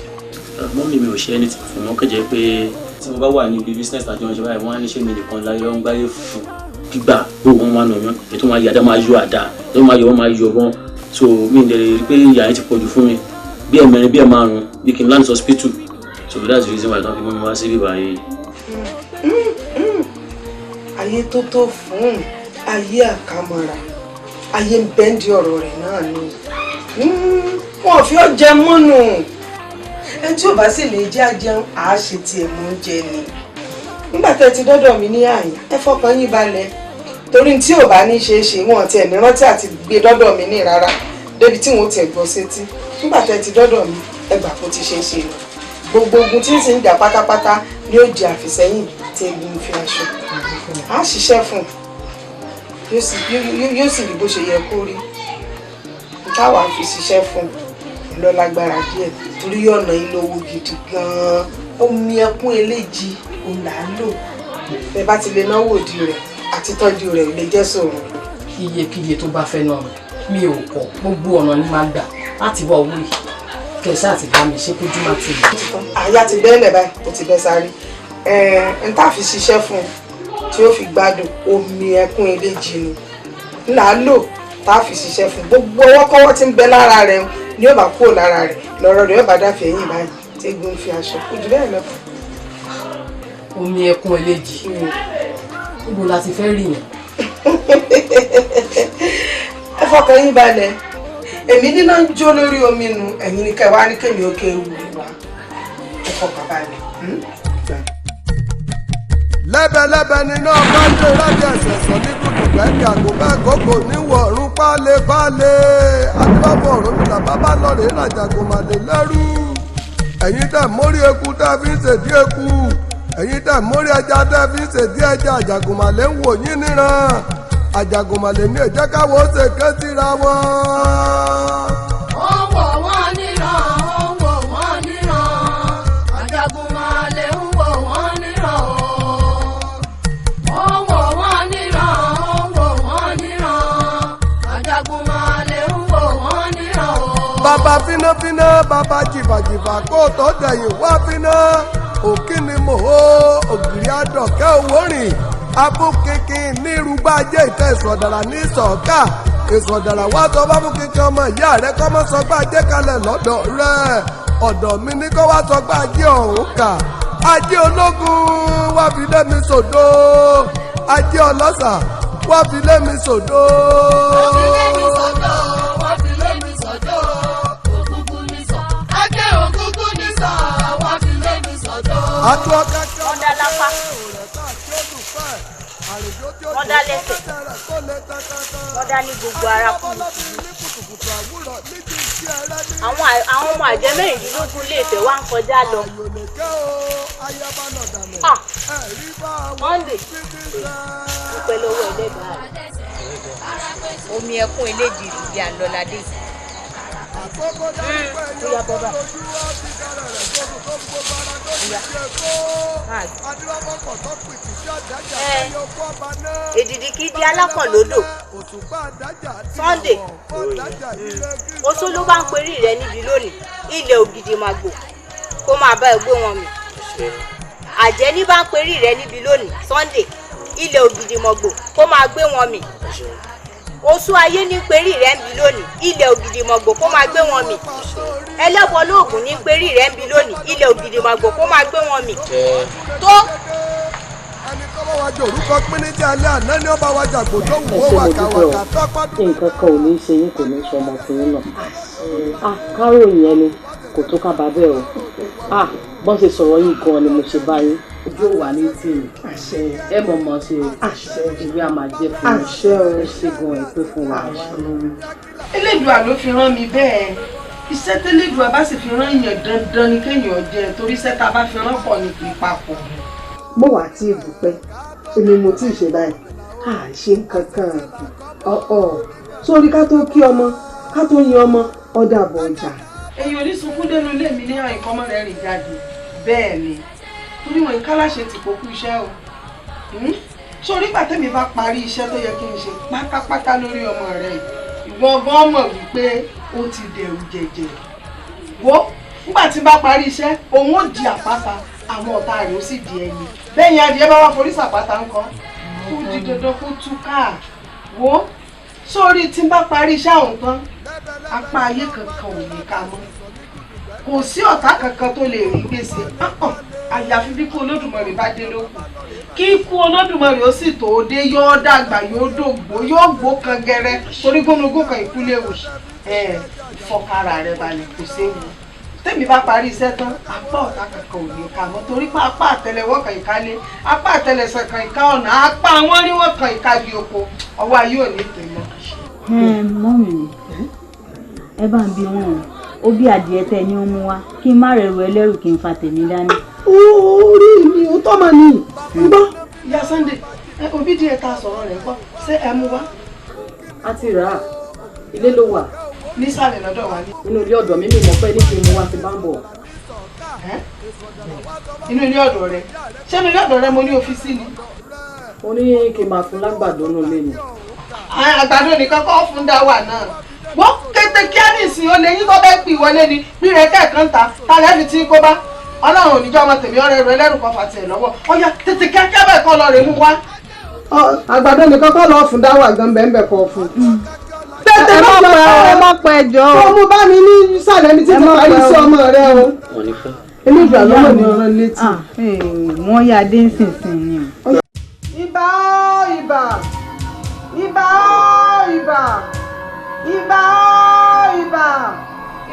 Speaker 4: Mọ́mí mi ò ṣe anything fún wọn, kẹjẹ pé tí mo bá wà níbi business àjọ ìṣe báyìí, wọ́n á ní ṣé mi nìkan láyé ló ń gbáyé fún gbígbà pé wọ́n máa nà mí, ètò máa yọ àdá máa yọ àdá, ètò máa yọ wọ́n máa yọ wọ́n. So mi ò lè rí pé ìyá yẹn ti pọ̀ jù fún mi, bí ẹ̀mẹrin bí ẹ̀márùn-ún bí kí n land hospital. So that's the reason why I don't fi mú mi wá sí bíbá yìí.
Speaker 15: Ayé tó tó fún ayé àkàmọ́ra, ayé ń bẹ́ndì ọ̀rọ̀ rẹ̀ náà ni. Wọn ò fi ọ́ jẹ mọ́nù. Ẹni tí ò bá sì lè jẹ́ àjẹun, àá ṣe tiẹ̀ mú oúnjẹ ni. Nígbà tẹ́ ti dọ́dọ̀ mi ní àyín, ẹ fọkàn yín balẹ̀. Torí tí ò bá ní ṣeé ṣe, wọn tiẹ̀ ní rántí àti gbé dọ́dọ̀ mi ní rárá. Débi tí wọn ò tiẹ̀ gbọ́ sétí. Nígbà tẹ́ ti dọ́dọ̀ mi, ẹ gbà kó ti ṣeé ṣe lọ. Gbogbo ogun tí ń sì ń jà pátápátá ni ó di àfìsẹ́yìn tí egun fi aṣọ. A ṣiṣẹ́ fún un, yóò sì rí bó ṣe yẹ kó rí. Táwa fi ṣiṣẹ́ fún un lọ lágbára díẹ̀ torí yóò ná ilé owó gidi gan-an. Omi ẹkún eléjì òun là ń lò. Bẹ́ẹ̀ bá ti lè náwó òdì rẹ̀ àti tọ́jú rẹ̀ ò lè jẹ́ sòrò.
Speaker 11: Iyekíye tó bá fẹ́ náà mi ò kọ̀, gbogbo ọ̀nà ni màá gbà láti wá owó yìí. Kẹsà àti bá mi ṣe kójú má ti lè.
Speaker 15: Àyà ti bẹ́ẹ̀lẹ̀ báyìí, ó ti bẹ́ sáré. N tá fi ṣiṣẹ́ fún un tí ó fi gbádùn omi ẹkún eléjì ni là á lò tá a fi ṣiṣẹ́ fún un. Gbogbo ọwọ́kọ́wọ́ tí ń bẹ lára rẹ̀ ni ó bá kúrò lára rẹ̀, lọ́rọ̀ rẹ̀ ó bá dàfẹ́ yìn báyìí tí egun fi aṣọ kò jù bẹ́ẹ̀ lọ.
Speaker 11: Omi ẹkún eléjì, níbo la ti fẹ́ rí yẹn?
Speaker 15: Ẹ fọkàn yín balẹ̀, èmi níná ń jó lórí omi nu, ẹ̀yin ni kẹwàá ní kémi ó ké ewu rẹ̀ wá. Ẹ fọkàn balẹ̀.
Speaker 16: Lẹ́bẹ̀lẹ́bẹ̀ nínú ọba ń jó láti ẹ̀sẹ̀ sọ ní kùtùkẹ́ kàkó bẹ́ẹ̀ kókò níwọ̀ ọ̀run pálépálé. Adébábọ̀ ọ̀run mi là bábá lọ́ọ̀rẹ́ ìràjàgò màlè lẹ́rú. Ẹ̀yin tẹ̀ mórí eku tẹ́ fi ń ṣèdí eku. Ẹ̀yin tẹ̀ mórí ẹja tẹ́ fi ń ṣèdí ẹja. Àjàgùnmàlè ń wò yín níran. Àjàgùnmàlè ní ẹ̀jẹ̀ káwọ́ ṣe ké síra wọn.
Speaker 17: Ó wò wọ́n níran, ó wò wọ́n níran, Àjàgùnmàlè ń wò wọ́n níran o. Ó wò wọ́n níran, ó wò wọ́n níran, Àjàgùnmàlè ń wò wọ́n níran o.
Speaker 16: Bàbá fínáfíná, bàbá jìfàjìfà, kó tó dẹ̀yìn wá fíná. Òkí ni mò ó, ògiri àdọ̀kẹ́ owó rìn. Abúkíkí nírúgbà jẹ́ ìtẹ́ ìsọ̀dàrà ní sọ̀ọ́kà. Ìsọ̀dàrà wá sọ bábúkíkí ọmọ ìyá rẹ kọ́ mọ́ sọgbà jẹ́ kalẹ̀ lọ́dọ̀ rẹ̀. Ọ̀dọ̀ mi ní kó wá sọgbà jẹ́ ọ̀hún kà. Ajé ológun wá fi lé mi sòdó. Ajé ọlọ́sà wá fi lé mi sòdó.
Speaker 17: Wọ́n fi lé mi sọ́dọ̀, wọ́n fi lé mi sọ́dọ̀, ògúngún ní sọ. Ajé ògúngún ní sọ, wọ́n fi lé mi sọ́dọ̀.
Speaker 16: Àtúwọ́ká
Speaker 14: Wọ́n dá lápá, wọ́n dá lẹ́sẹ̀, wọ́n dá ní gbogbo ara kúrú. Àwọn ọmọ àjẹ́ 16 lè fẹ́ wá ń kọjá lọ. Ah! Monday, dúpẹ́ lọ́wọ́ ẹlẹ́dàá rẹ̀.
Speaker 18: Omi ẹkún eléjì ìdí àlọ́ládé.
Speaker 14: Ó yá bọ́ bá.
Speaker 18: Èdìdì kì í di alákànlódò. Sunday, oṣó ló bá ń perí rẹ níbi lónìí, ilẹ̀ ògidì màgbò kó máa bá ẹgbẹ́ wọn mì. Àjẹ́ ní bá ń perí rẹ níbi lónìí, Sunday, ilẹ̀ ògidì mọ̀gbò kó máa gbé wọn mì. Oṣó ayé ní perí rẹ ń bi lónìí, ilẹ̀ ògidì mọ̀gbò kó máa gbé wọn mì. Ẹlẹ́bọ lóògùn ní perí rẹ ń bi lónìí, ilẹ̀ ògidì mọ̀gbò kó máa gbé wọn mì. Tó.
Speaker 16: Orúkọ pín ní tí alẹ́ àná ni ó bá wa jàgbó tó wù ó
Speaker 11: Ẹ ṣé, mo
Speaker 16: wàkàwàkà
Speaker 11: dúpẹ́ o.
Speaker 16: tọ́pọ́dún.
Speaker 11: Nǹkan kan ò ní í ṣe yín, kò ní í ṣe ọmọ tiyín náà. Ah, káròyìn ẹni kò tó ká bàbẹ́ o. Ah, bọ́n ṣe sọ̀rọ̀ yín gan-an ni mo ṣe bá yín. Ojú ò wà ní tì yín. Ẹ mọ̀ mọ̀ ṣe o. Ìwé a máa jẹ́ fún yín. Ẹ ṣe gan-an, ẹ pé fún wa.
Speaker 15: Elédùà ló fi rán mi bẹ́ẹ̀. Iṣẹ́ tẹ́lẹ̀dùà bá sì fi rán èèyàn, dandan ni kéèyàn jẹ, torí iṣẹ́ tá a bá fi rán pọ̀ ni kì í papọ̀. Mo wà tí ìdúpẹ́, èmi mo tí ì ṣe báyìí, à ṣe nǹkan kan ọ̀ọ́ sórí ká tó kí ọmọ, ká tó yin ọmọ, ọ̀dà bọ̀ ọjà. Èyí ò ní sunkún dénú ilé mi ní àyíkọ́ mọ́ rẹ̀ rìn jáde bẹ́ẹ̀ ni, torí wọn ìkálàṣe ti kó kú iṣẹ́ o. Sórí pàtẹ́mi bá parí iṣẹ́ tó yẹ kí n ṣe pátápátá lórí ọmọ rẹ yìí, ìwọ gan mọ̀ wípé ó ti dẹ̀rù jẹ̀jẹ̀. Wo nígbà tí n bá parí iṣẹ́, òun ó di àpáta, àwọn ọ̀tá rẹ̀ ó sì di ẹyin. Bẹ́ẹ̀ ni adìẹ bá wá forí sàpáta ńkọ́, ó di dandan kó túká. Wo sórí tí n bá parí iṣẹ́ àwọn tán, apá ayé kankan ò ní ká mọ́, kò sí ọ̀tá kankan tó lè rí gbèsè. Àyàfi bí kú Olódùmarè bá dé lókun. Kí ikú Olódùmarè ó sì tó dé, yóò dàgbà, yóò dògbó, yóò gbó kan gẹrẹ, torí gómìnà kan ìkú léwu. Ẹ fọkàrà rẹ balẹ̀, kò séwu. Tẹ́mi bá parí iṣẹ́ tán, apá ọ̀tá kankan ò ní ká mọ́, torí pé apá àtẹlẹwọ́ kan ìka lé, apá àtẹlẹsẹ̀ kan ìka ọ̀nà, apá wọn rí wọn kan ìka bí oko. Ọwọ́ ayé ò ní tè mọ́.
Speaker 14: Ẹ mọ́mì mi, ẹ bá ń bi wọn o. Ó bí adìẹ tẹ ní ó mú wá, kí n má rẹrù ẹlẹ́rù, kí n fa tèmi dání.
Speaker 15: Orí mi ò tọ́ mà ní ń gbọ́. Ìyá Sunday, òbí díẹ̀ ta sọ̀rọ̀ rẹ̀ gbọ́, ṣé ẹ mú wá?
Speaker 11: A ti rà á, ilé ló wà.
Speaker 15: Nísàlẹ̀ lọ́dọ̀ wa ní.
Speaker 11: Inú ilé ọ̀dọ̀ mi, mi mọ̀ pé ní kí n mú wá ti bá ń bọ̀.
Speaker 15: Inú ilé ọ̀dọ̀ rẹ? Ṣé inú ilé ọ̀dọ̀ rẹ mo ní ọ́fíìsì ni?
Speaker 11: Ó ní kí n máa fún lágbàdo nínú ilé ni.
Speaker 15: Àgbàdo nìkan kọ́ fún dá wà náà. Wọ́n kété kí á ní ìsìn olè yín tó bẹ́ẹ̀ pì wọlé ni bí rẹ̀ kẹ́ẹ̀kan ta tálẹ́ fi tí kó bá. Ọlọ́run ò ní jọ́ ọmọ tèmi ọ̀rẹ́ rẹ ẹlẹ́rù kan fà tiẹ̀ lọ́wọ́. Ọ̀yá, tètè kíákíá bẹ́ẹ̀ kọ́ lọ rè mú wá. Àgbàdo nìkan kọ́ lọ́ọ́ fún dáwà gan bẹ́ẹ̀ kọ́ fún. Tètè
Speaker 19: Ẹ má
Speaker 15: lọ
Speaker 19: pẹ́, ẹ má pẹ́ jọ.
Speaker 15: Kó mú bá mi ní sàlẹ̀ mi títí parí sí ọmọ rẹ o. Eléyìí àlọ́ ní ọ̀rọ̀ létí.
Speaker 14: Wọ́n yá dé nísinsìnyí ni o.
Speaker 15: Ibà ó ibà, ibà ó ibà, ibà ó ibà.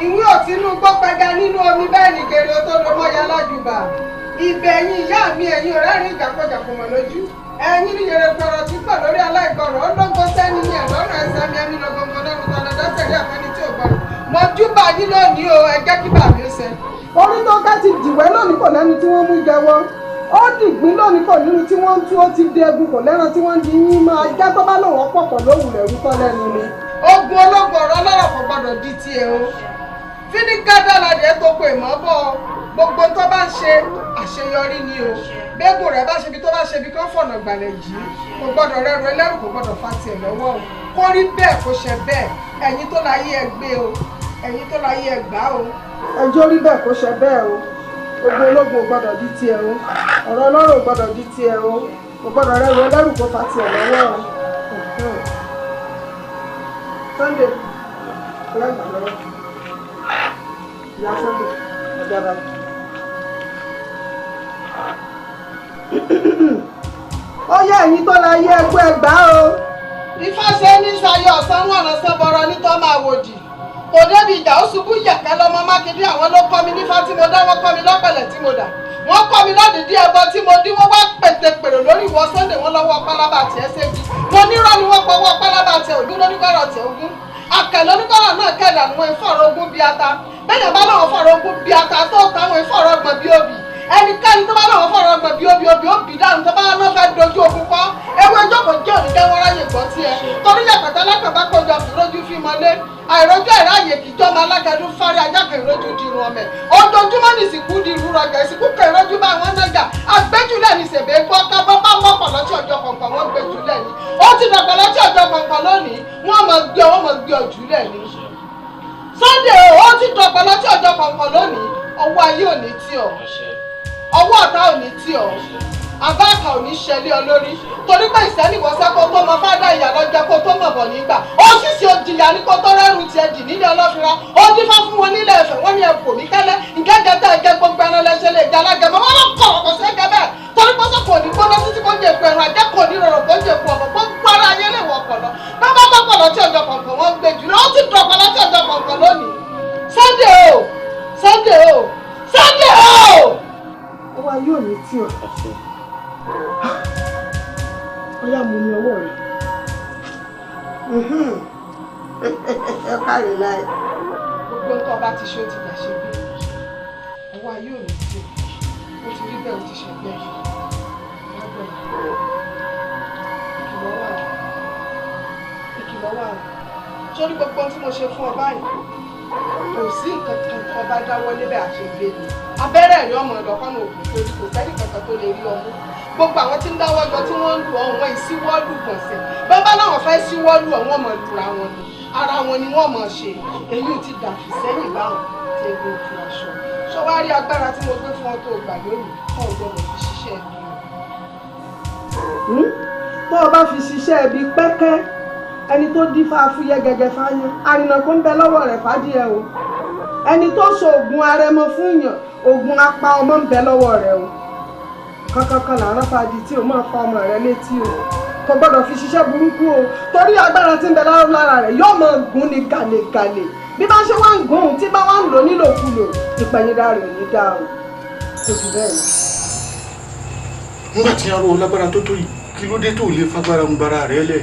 Speaker 15: Ìwé òtínú gbọ́pẹ́gà nínú omi bẹ́ẹ̀ ni gèrè tó lọ mọ́ yálàjùbà. Ibẹ̀ ẹ̀yin ìyá mi, ẹ̀yin ọ̀rẹ́ rìn ìjàkọ̀jàkọ̀ mọ̀ lójú. Ẹ̀yin ní yẹrẹ gbọ́rọ̀ tí pọ̀ lórí aláìgbọ̀rọ̀, ó lóńgbó sẹ́ni ní ẹ̀lọ́rùn ẹsẹ̀ mi, ẹ̀mí lọ́gọ́ngọ́ lọ́rùn tọ́lọ́dọ́ tẹ̀lé àfẹ́ni tí ò gbọ́rọ̀. Mo júbà yín lónìí o, ẹ jẹ́ kí bàmí ó ṣẹ. Orí tó ká ti dìwẹ́ lónìí kò lẹ́nu tí wọ́n mú jẹ́wọ́. Ó dìgbín lónìí kò nínú tí wọ́n ń tú, ó ti di egun kò lẹ́ran tí wọ́n ń di yín máa ajá tó bá lòun ọ̀pọ̀pọ̀ lóhùn rẹ̀ rúkọ́ lẹ́nu ni. Ogun ológun ọ̀rọ̀ ọlọ́rọ̀ kò gbọ́dọ̀ di tiẹ̀ o. Fínígádà ládìẹ tó pè mọ́ bọ́ ọ. Gbogbo tó bá ń ṣe àṣeyọrí ni o. Bẹ́gùn rẹ̀ bá ṣe ibi tó bá ṣe ibi kan fọ̀nà gbàlẹ̀ yìí. Kò gbọ́dọ̀ rẹ́rù ẹlẹ́rù, kò gbọ́dọ̀ fa tiẹ̀ lọ́wọ́ o. Kó rí bẹ́ẹ̀, kó ṣe bẹ́ẹ̀. Ẹ̀yin tó láyé ẹ gbé o. Ẹ̀yin tó láyé ẹ gbá o. Ẹjọ́ rí bẹ́ẹ̀, kó ṣe bẹ́ẹ̀ o. Ogun ológun ò gbọ́dọ̀ di tiẹ̀ o. Ọ̀rọ̀ ọlọ́rọ̀ ò gbọ́dọ̀ di tiẹ̀ o. Kò gbọ́dọ̀ rẹ́rù ẹlẹ́rù, kó fa tiẹ̀ lọ́wọ́ o. Sunday, ọ̀rẹ́ gbà lọ́wọ́. Ìyá Sunday, ọjà báyìí. Ó yẹ ẹ̀yin tó la yé ẹgbẹ́ ẹgbàá o. Ifá ṣe ní sayọ ọ̀sán wọn ọ̀ràn sọ́bọ̀rọ̀ nítọ́ máa wòdì. Kò débi ìjà, ó ṣubú yẹ̀kẹ́ lọ́mọ Mákindé. Àwọn ló kọ́ mi nífá tí mo dá, wọ́n kọ́ mi lọ́pẹ̀lẹ̀ tí mo dà. Wọ́n kọ́ mi ládìdí ẹbọ tí mo dín. Wọ́n wá pètè pèrò lórí ìwọ Sunday, wọ́n lọ́wọ́ pálábà tiẹ̀ ségi. Mo nírọ́ ni wọ́n pọwọ́ pálábà tiẹ̀ ògún lóníkọ̀rọ̀ tiẹ̀ ogún. Akẹ̀lẹ́ oníkọ̀rọ̀ náà kẹ̀lẹ́ àwọn ìfọ̀rọ̀ ogún bíi ata. Bẹ́ẹ̀ bá láwọn fọ̀rọ̀ ogún bíi ata tó táwọn ìfọ̀rọ̀ ọgbọ̀n bíi obì. Ẹnikẹ́ni tó bá láwọn fọ̀rọ̀ ọgbọ̀n bíi obì, obì ó bì dànù. Tó bá lọ́ fẹ́ dojú ogun kọ́ ewé jókòó jẹ́ òní jẹ́ wọ́n ráyè gbọ́ tiẹ̀ torí yàtọ̀tà lápẹ̀bá kọjọ fìrójú fi mọ́lé àìrójú àìráyè kìjọ́ máa alágẹdún fárí ajákan ìrójú dirun ọmọ ẹ̀. Ojoojúmọ́ ní ìsìnkú dirun rọgà, ìsìnkú kan ìrójú bá wọn nájà àgbéjúlẹ̀ ní sèbè gbọ́ kábọ́ bá mọ́pọ̀ lọ́tí ọjọ́ kọ̀ọ̀kan wọ́n gbéjúlẹ̀ ní. Ó ti dàgbà lọ́tí ọjọ́ kọ̀ọ̀kan lónìí, wọ́n mọ̀ gbé ọ, wọ́n mọ̀ gbé ọ jùlẹ̀ ní. Sunday o, ó ti dàgbà lọ́tí ọjọ́ kọ̀ọ̀kan lónìí, ọwọ́ ayé ò ní tì ọ́, ọwọ́ ọ̀tá ò ní tì ọ́, àbáàkà ò ní ṣẹlẹ̀ ọ lórí, torí pé ìsẹ́nìwọ̀sẹ́ kó tó mọ fádà ìyà lọ́jọ́ kó tó mọ̀ bọ̀ nígbà ó sì ṣe òjìyà ní kó tó rẹ́rù tiẹ̀ dì nílé ọlọ́fira. Ó dífá fún wọn nílé ẹ̀fẹ̀, wọ́n ní ẹ̀kọ́ mi kẹ́lẹ́ ìgẹ́gẹ́ tẹ́ ẹ̀gẹ́ gbogbo ẹran lẹ́sẹ̀ lè jẹ́ alágẹ̀mọ́ wọn lọ kọ̀ ọ̀kọ̀ sí ẹgẹ́ bẹ́ẹ̀, torí pọ́sọ̀ kò ní gbóná títí kó jẹ èpo ẹran ajẹ́ kò ní rọrùn kó jẹ èpo ọ̀bọ̀ gbogbo ara ayé lè wọ̀ ọ̀pọ̀lọ́ bábá bá pọ̀lọ́ tí ọjọ́ kọ̀ọ̀kan wọ́n gbé jù lọ. Ó ti dọ̀pọ̀lọ́ tí ọjọ́ kọ̀ọ̀kan lónìí. Sunday o, Sunday o, Sunday o. Ọwọ́ ayé ò ní tí o. Ọyá, mú mi ọwọ́ rẹ̀. Ẹ káre láì. Gbogbo nǹkan ọba ti ṣe ó ti gbà ṣe bí. Ọwọ́ ayé ò ní tí o. Ó ti rí bẹ́ẹ̀, ó ti ṣe bẹ́ẹ̀. Ìkìlọ̀ wà o. Ìkìlọ̀ wà o. Sórí gbogbo ohun tí mo ṣe fún ọ báyìí, kò sí nǹkan kan tó ọba dáwọ́ lébẹ̀ àṣegbè ni. Abẹ́rẹ́ rí ọmọ ìlọ́kọ́nà ògùn torí kò sẹ́ni kankan tó lè rí ọmú. Gbogbo àwọn tí ń dáwọ́ jọ tí wọ́n ń lu ọ̀hún ìsíwọ́lù gbọ̀nsẹ̀. Bàbá láwọn fẹ́ síwọ́lù ọ̀hún, ọmọ ìlúra wọn ni. Ara wọn ni wọ́n mọ̀ ṣe. Èyí ò ti dàfí sẹ́yìn báwọn tí egun òfin aṣọ. Ṣé wàá rí agbára tí mo gbé fún ọ tó gbà lónìí? Kọ́ ò gbọ́dọ̀ fi ṣiṣẹ́ ẹbí o. Tó o bá fi ṣiṣẹ́ ẹbí pẹ́kẹ́, ẹni tó dífá fúyẹ́ gẹ́gẹ́ fáyán, àrìnà kó ń bẹ lọ́wọ́ rẹ̀ fàdíẹ̀ o. Ẹni tó so oògùn arẹmọ fún yàn, oògùn apá ọmọ ń bẹ lọ́wọ́ rẹ̀ o. Kankankan là ń rán fàdí tí o máa fa ọmọ rẹ létí o. Kò gbọ́dọ̀ fi ṣiṣẹ́ burúkú o, torí agbára tí ń bẹ lára rẹ̀ yóò máa gún ni gàlégàlé. Bí bá ṣe wá ń gún un, tí bá wá ń lò nílòkulò, ìpẹ̀yìndà rẹ̀ ò ní dáa o. Kò jù bẹ́ẹ̀ lọ.
Speaker 8: Nígbà tí aró lágbára tó tó yìí, kí ló dé tó lè fagbára ń bara rẹ lẹ?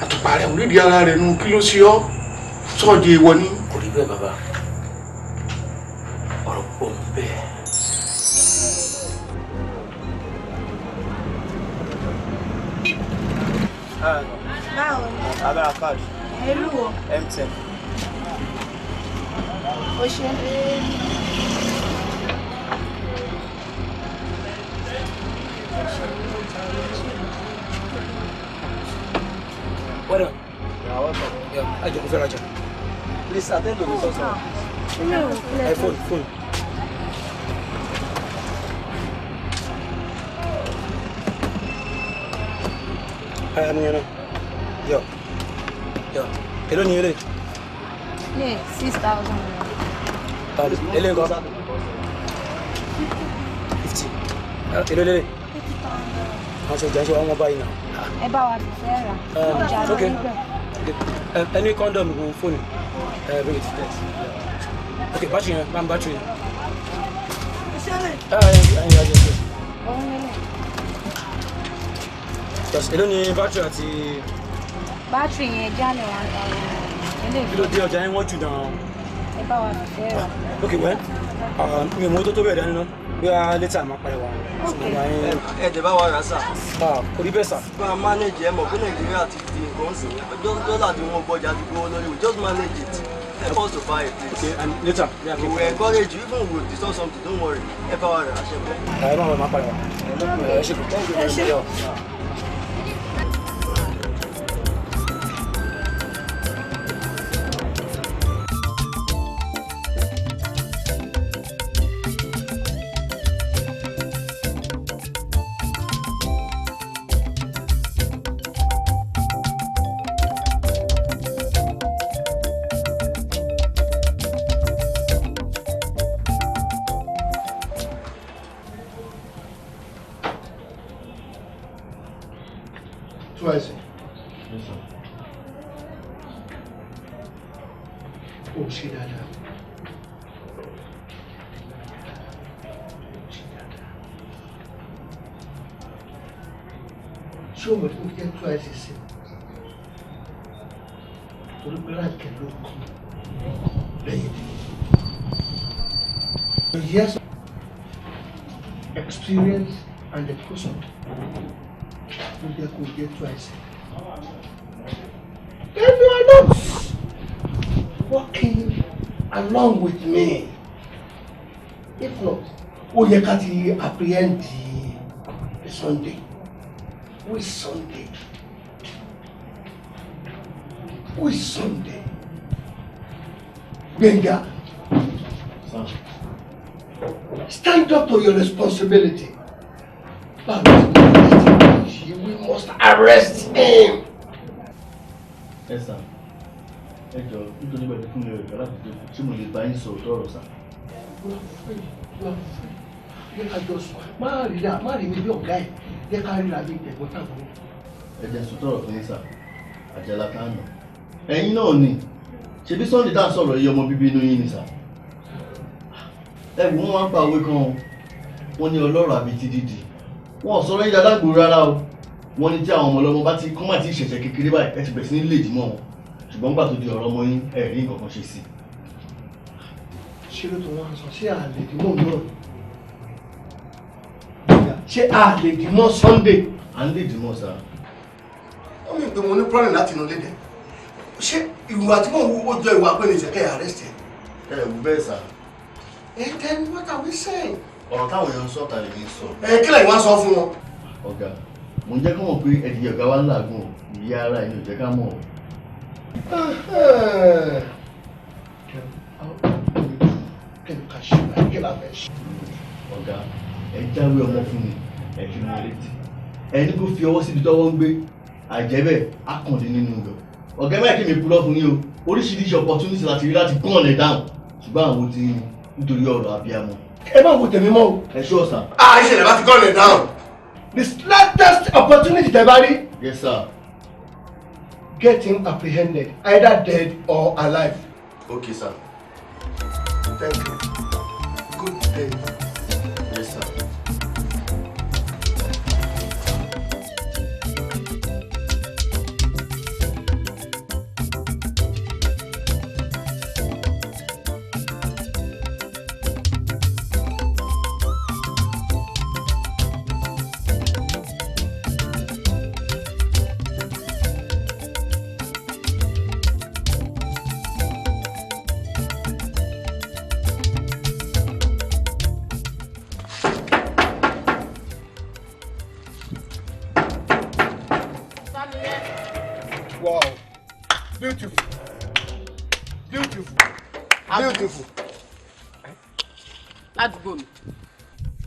Speaker 8: Àtùpà rẹ orídìí ara rẹ nu, kí ló ṣe ọ́? Sọ́ọ̀dì èèwọ̀ ni.
Speaker 4: Kò rí bẹ́ẹ̀ bàbá, ọ̀rọ̀ pọ̀ ń bẹ́ẹ̀.
Speaker 18: Báwo ni?
Speaker 5: Abẹ́rẹ́ card.
Speaker 18: Èlú wo?
Speaker 5: MTN.
Speaker 18: O ṣe.
Speaker 10: Well done. Yeah, welcome. Yeah, I just fẹ́ rajà.
Speaker 5: Please attend to the customer.
Speaker 10: Ẹ phone, phone. Ẹ mú yẹn náà. Yọ. Yọ. Èló ni eré?
Speaker 14: Yeah, 6,000.
Speaker 10: Èlé nǹkan? 50. Èló lélẹ̀? Àwọn ṣọjà ń ṣe wọ́n báyìí náà.
Speaker 14: Ẹ bá wa fẹ́ rà.
Speaker 10: Okay. Ẹni kọ́ndọ̀mù kò fóònù. Bring it. Yes. Okay, battery yẹn, bá ń battery yẹn. Yes, èló ni battery àti.
Speaker 14: Battery yẹn já ní 1,000.
Speaker 10: Kí ló dé ọjà yẹn wọ́n jù náà?
Speaker 14: Ẹ bá wa fẹ́ rà.
Speaker 10: Okay, well, mi ò mọ tó tó bẹ̀rẹ̀ dání náà. Bí a later máa padà wá.
Speaker 5: Ẹ dẹ̀ bá wa rà sà.
Speaker 10: Kò rí bẹ́ẹ̀ sà.
Speaker 5: Bá a manage ẹ mọ̀ pé Nàìjíríà ti di nǹkan sìn. Dọ́là tí wọ́n gbọ́jà ti gbówó lórí. We just manage it. Help us to buy it, please.
Speaker 10: Okay, and later.
Speaker 5: We will encourage you, even we will discuss something, don't worry. Ẹ bá wa rà ṣe bọ́.
Speaker 10: Ẹ má wọ máa padà wá. Ẹ ṣe kò.
Speaker 5: Ẹ ṣé.
Speaker 3: Twice. Ó ṣe dáadáa. Ṣé o mọ̀ tí mo fi jẹ́ twice sí? Torí pé ráǹkì ló kàn lẹ́yìn tí. Your years of experience and education ló jẹ́ kó jẹ́ twice. If you are not working along with me, if not, ó yẹ ká ti apprehend the Sunday. Which Sunday? Which Sunday? Gbenga, stand up to your responsibility. We must arrest him.
Speaker 4: Ẹ sà, ẹ jọ nítorí bẹ́ẹ̀ ni fún mi rẹ̀ láti dé tí mo lè bá yín sọ òótọ́ ọ̀rọ̀ sà.
Speaker 3: You are free. You are free. Yẹ ká jọ sọ, má ríra, má rí mi bí ọ̀gá ẹ̀, yẹ ká ríra bí ẹ̀gbọ́n tàbí.
Speaker 4: Ẹ jẹ́ sọ tọ̀rọ̀ fún yín sà, Àjàlá Kánò. Ẹ̀yin náà ni, ṣebí Sunday tá à ń sọ̀rọ̀ yìí ọmọ bíbí inú yín ni sà. Ẹ wò wọ́n máa ń pa òwe kan o, wọ́n ní ọlọ́rọ̀ àbí ti dídì. Wọ́n ò sọ̀rọ̀ yín dáadáa gbòòrò rárá o. Wọ́n ní tí àwọn ọmọ ọlọ́mọ bá ti kọ́ máa ti ṣẹ̀ṣẹ̀ kékeré báyìí ẹ ti bẹ̀rẹ̀ sí ní lè dìmọ́ wọn, ṣùgbọ́n nígbà tó di ọ̀rọ̀ ọmọ yín ẹ rí nǹkan kan ṣe sí i.
Speaker 3: Ṣé ló tó wọ́n sọ, ṣé àlè dìmọ́ náà? Ṣé àlè dìmọ́ Sunday?
Speaker 4: À ń lè dìmọ́ sá.
Speaker 3: Ó mi pé mo ní problem láti inú lédè. Ṣé ìwà tí mò ń wú ó jọ ìwà pé ní ìṣẹ̀kẹ́ arrest ẹ̀?
Speaker 4: Ẹ wù bẹ́ẹ̀ sá.
Speaker 3: Ẹ then what are we saying?
Speaker 4: Ọ̀rọ̀ táwọn èèyàn ń sọ tàlẹ́ mi sọ.
Speaker 3: Ẹ kílẹ̀ ìwọ́n sọ fún wọn.
Speaker 4: Ọ̀gá, mo ń jẹ́ kó mọ̀ pé ẹ̀dìyẹ ọ̀gá wa ń làágùn o, ìyá ara ẹni ò jẹ́ ká mọ̀ o. Ọ̀gá, ẹ jáwé ọmọ fún mi, ẹ fi mọ létí. Ẹ ní kó fi ọwọ́ síbi tọ́wọ́ ń gbé, àjẹ́bẹ̀ á kàn dé nínú ibẹ̀. Ọ̀gá ẹ má kí mi purọ́ fún yín o, oríṣiríṣi opportunity láti rí láti gán ọ̀nà dáhùn, ṣùgbọ́n àwọn ti ń nítorí ọ̀rọ̀ abiyamọ.
Speaker 3: Ẹ má wo tèmi mọ́ o.
Speaker 4: Ẹ ṣú ọ̀sà.
Speaker 3: A ìṣẹ̀lẹ̀ bá ti gán ọ̀nà dáhùn. The slightest opportunity tẹ́ bá rí.
Speaker 19: Yes, sir.
Speaker 3: Get him apprehended, either dead or alive.
Speaker 19: Okay, sir.
Speaker 3: Thank you. Good day.
Speaker 19: Yes, sir.
Speaker 3: Wow. Beautiful. Beautiful. Beautiful.
Speaker 11: Ládùúgbò mi.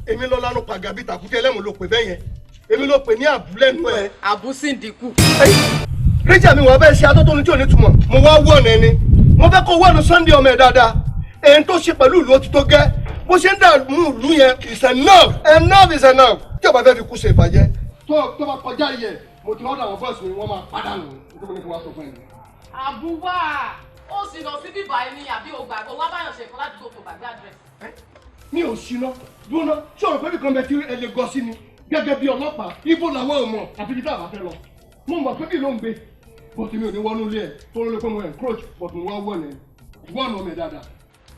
Speaker 3: Èmi lọ lánàá pàgà bíi tàkúté ẹlẹ́mù ló pè bẹ́ẹ̀ yẹn. Èmi ló pè ní àbúlẹ́nu ẹ̀.
Speaker 11: Àbúsíndìkù.
Speaker 3: Ríjà mi wà bẹ́ẹ̀ ṣe atótónu tí ò ní túmọ̀. Mo wá wọ̀nà ẹni. Mo fẹ́ kó wọ̀nà Sunday ọmọ ẹ̀ dáadáa. Èyí tó ṣe pẹ̀lú ìlú ó ti tó gẹ́. Bó ṣe ń dààmú ìlú yẹn is enough. Enough is enough. Tí o bá fẹ́ fi kú ṣe ìbàjẹ́. Tó bá kọjá yẹ, mo ti lọ́dọ̀ àwọn bọ́ọ̀sì mi, wọ́n máa pàdánù. Nítorí mo ní kí wọ́n sọ fún ẹ.
Speaker 11: Àbúwá ó sì lọ sí bíbá ẹni àbí o gbàgbọ́ wá báyọ̀ ṣe kan ládùúgbò kò gbàgbé àdírẹ́sì.
Speaker 3: Mi ò ṣìnà dúró ṣé o rò pé bí kan bẹ tí ẹ lè gọ sí ni gẹ́gẹ́ bí ọlọ́pàá ibo làwọn ò mọ̀ àfi ibi tá a bá fẹ́ lọ. Mo mọ̀ pé bí ló ń gbé bó ti mi ò ní wọnú ilé ẹ̀ tó ló lè pé mo encroach but mo wá wọ̀nà ẹ̀ wọ̀nà ọmọ ẹ̀ dáadáa.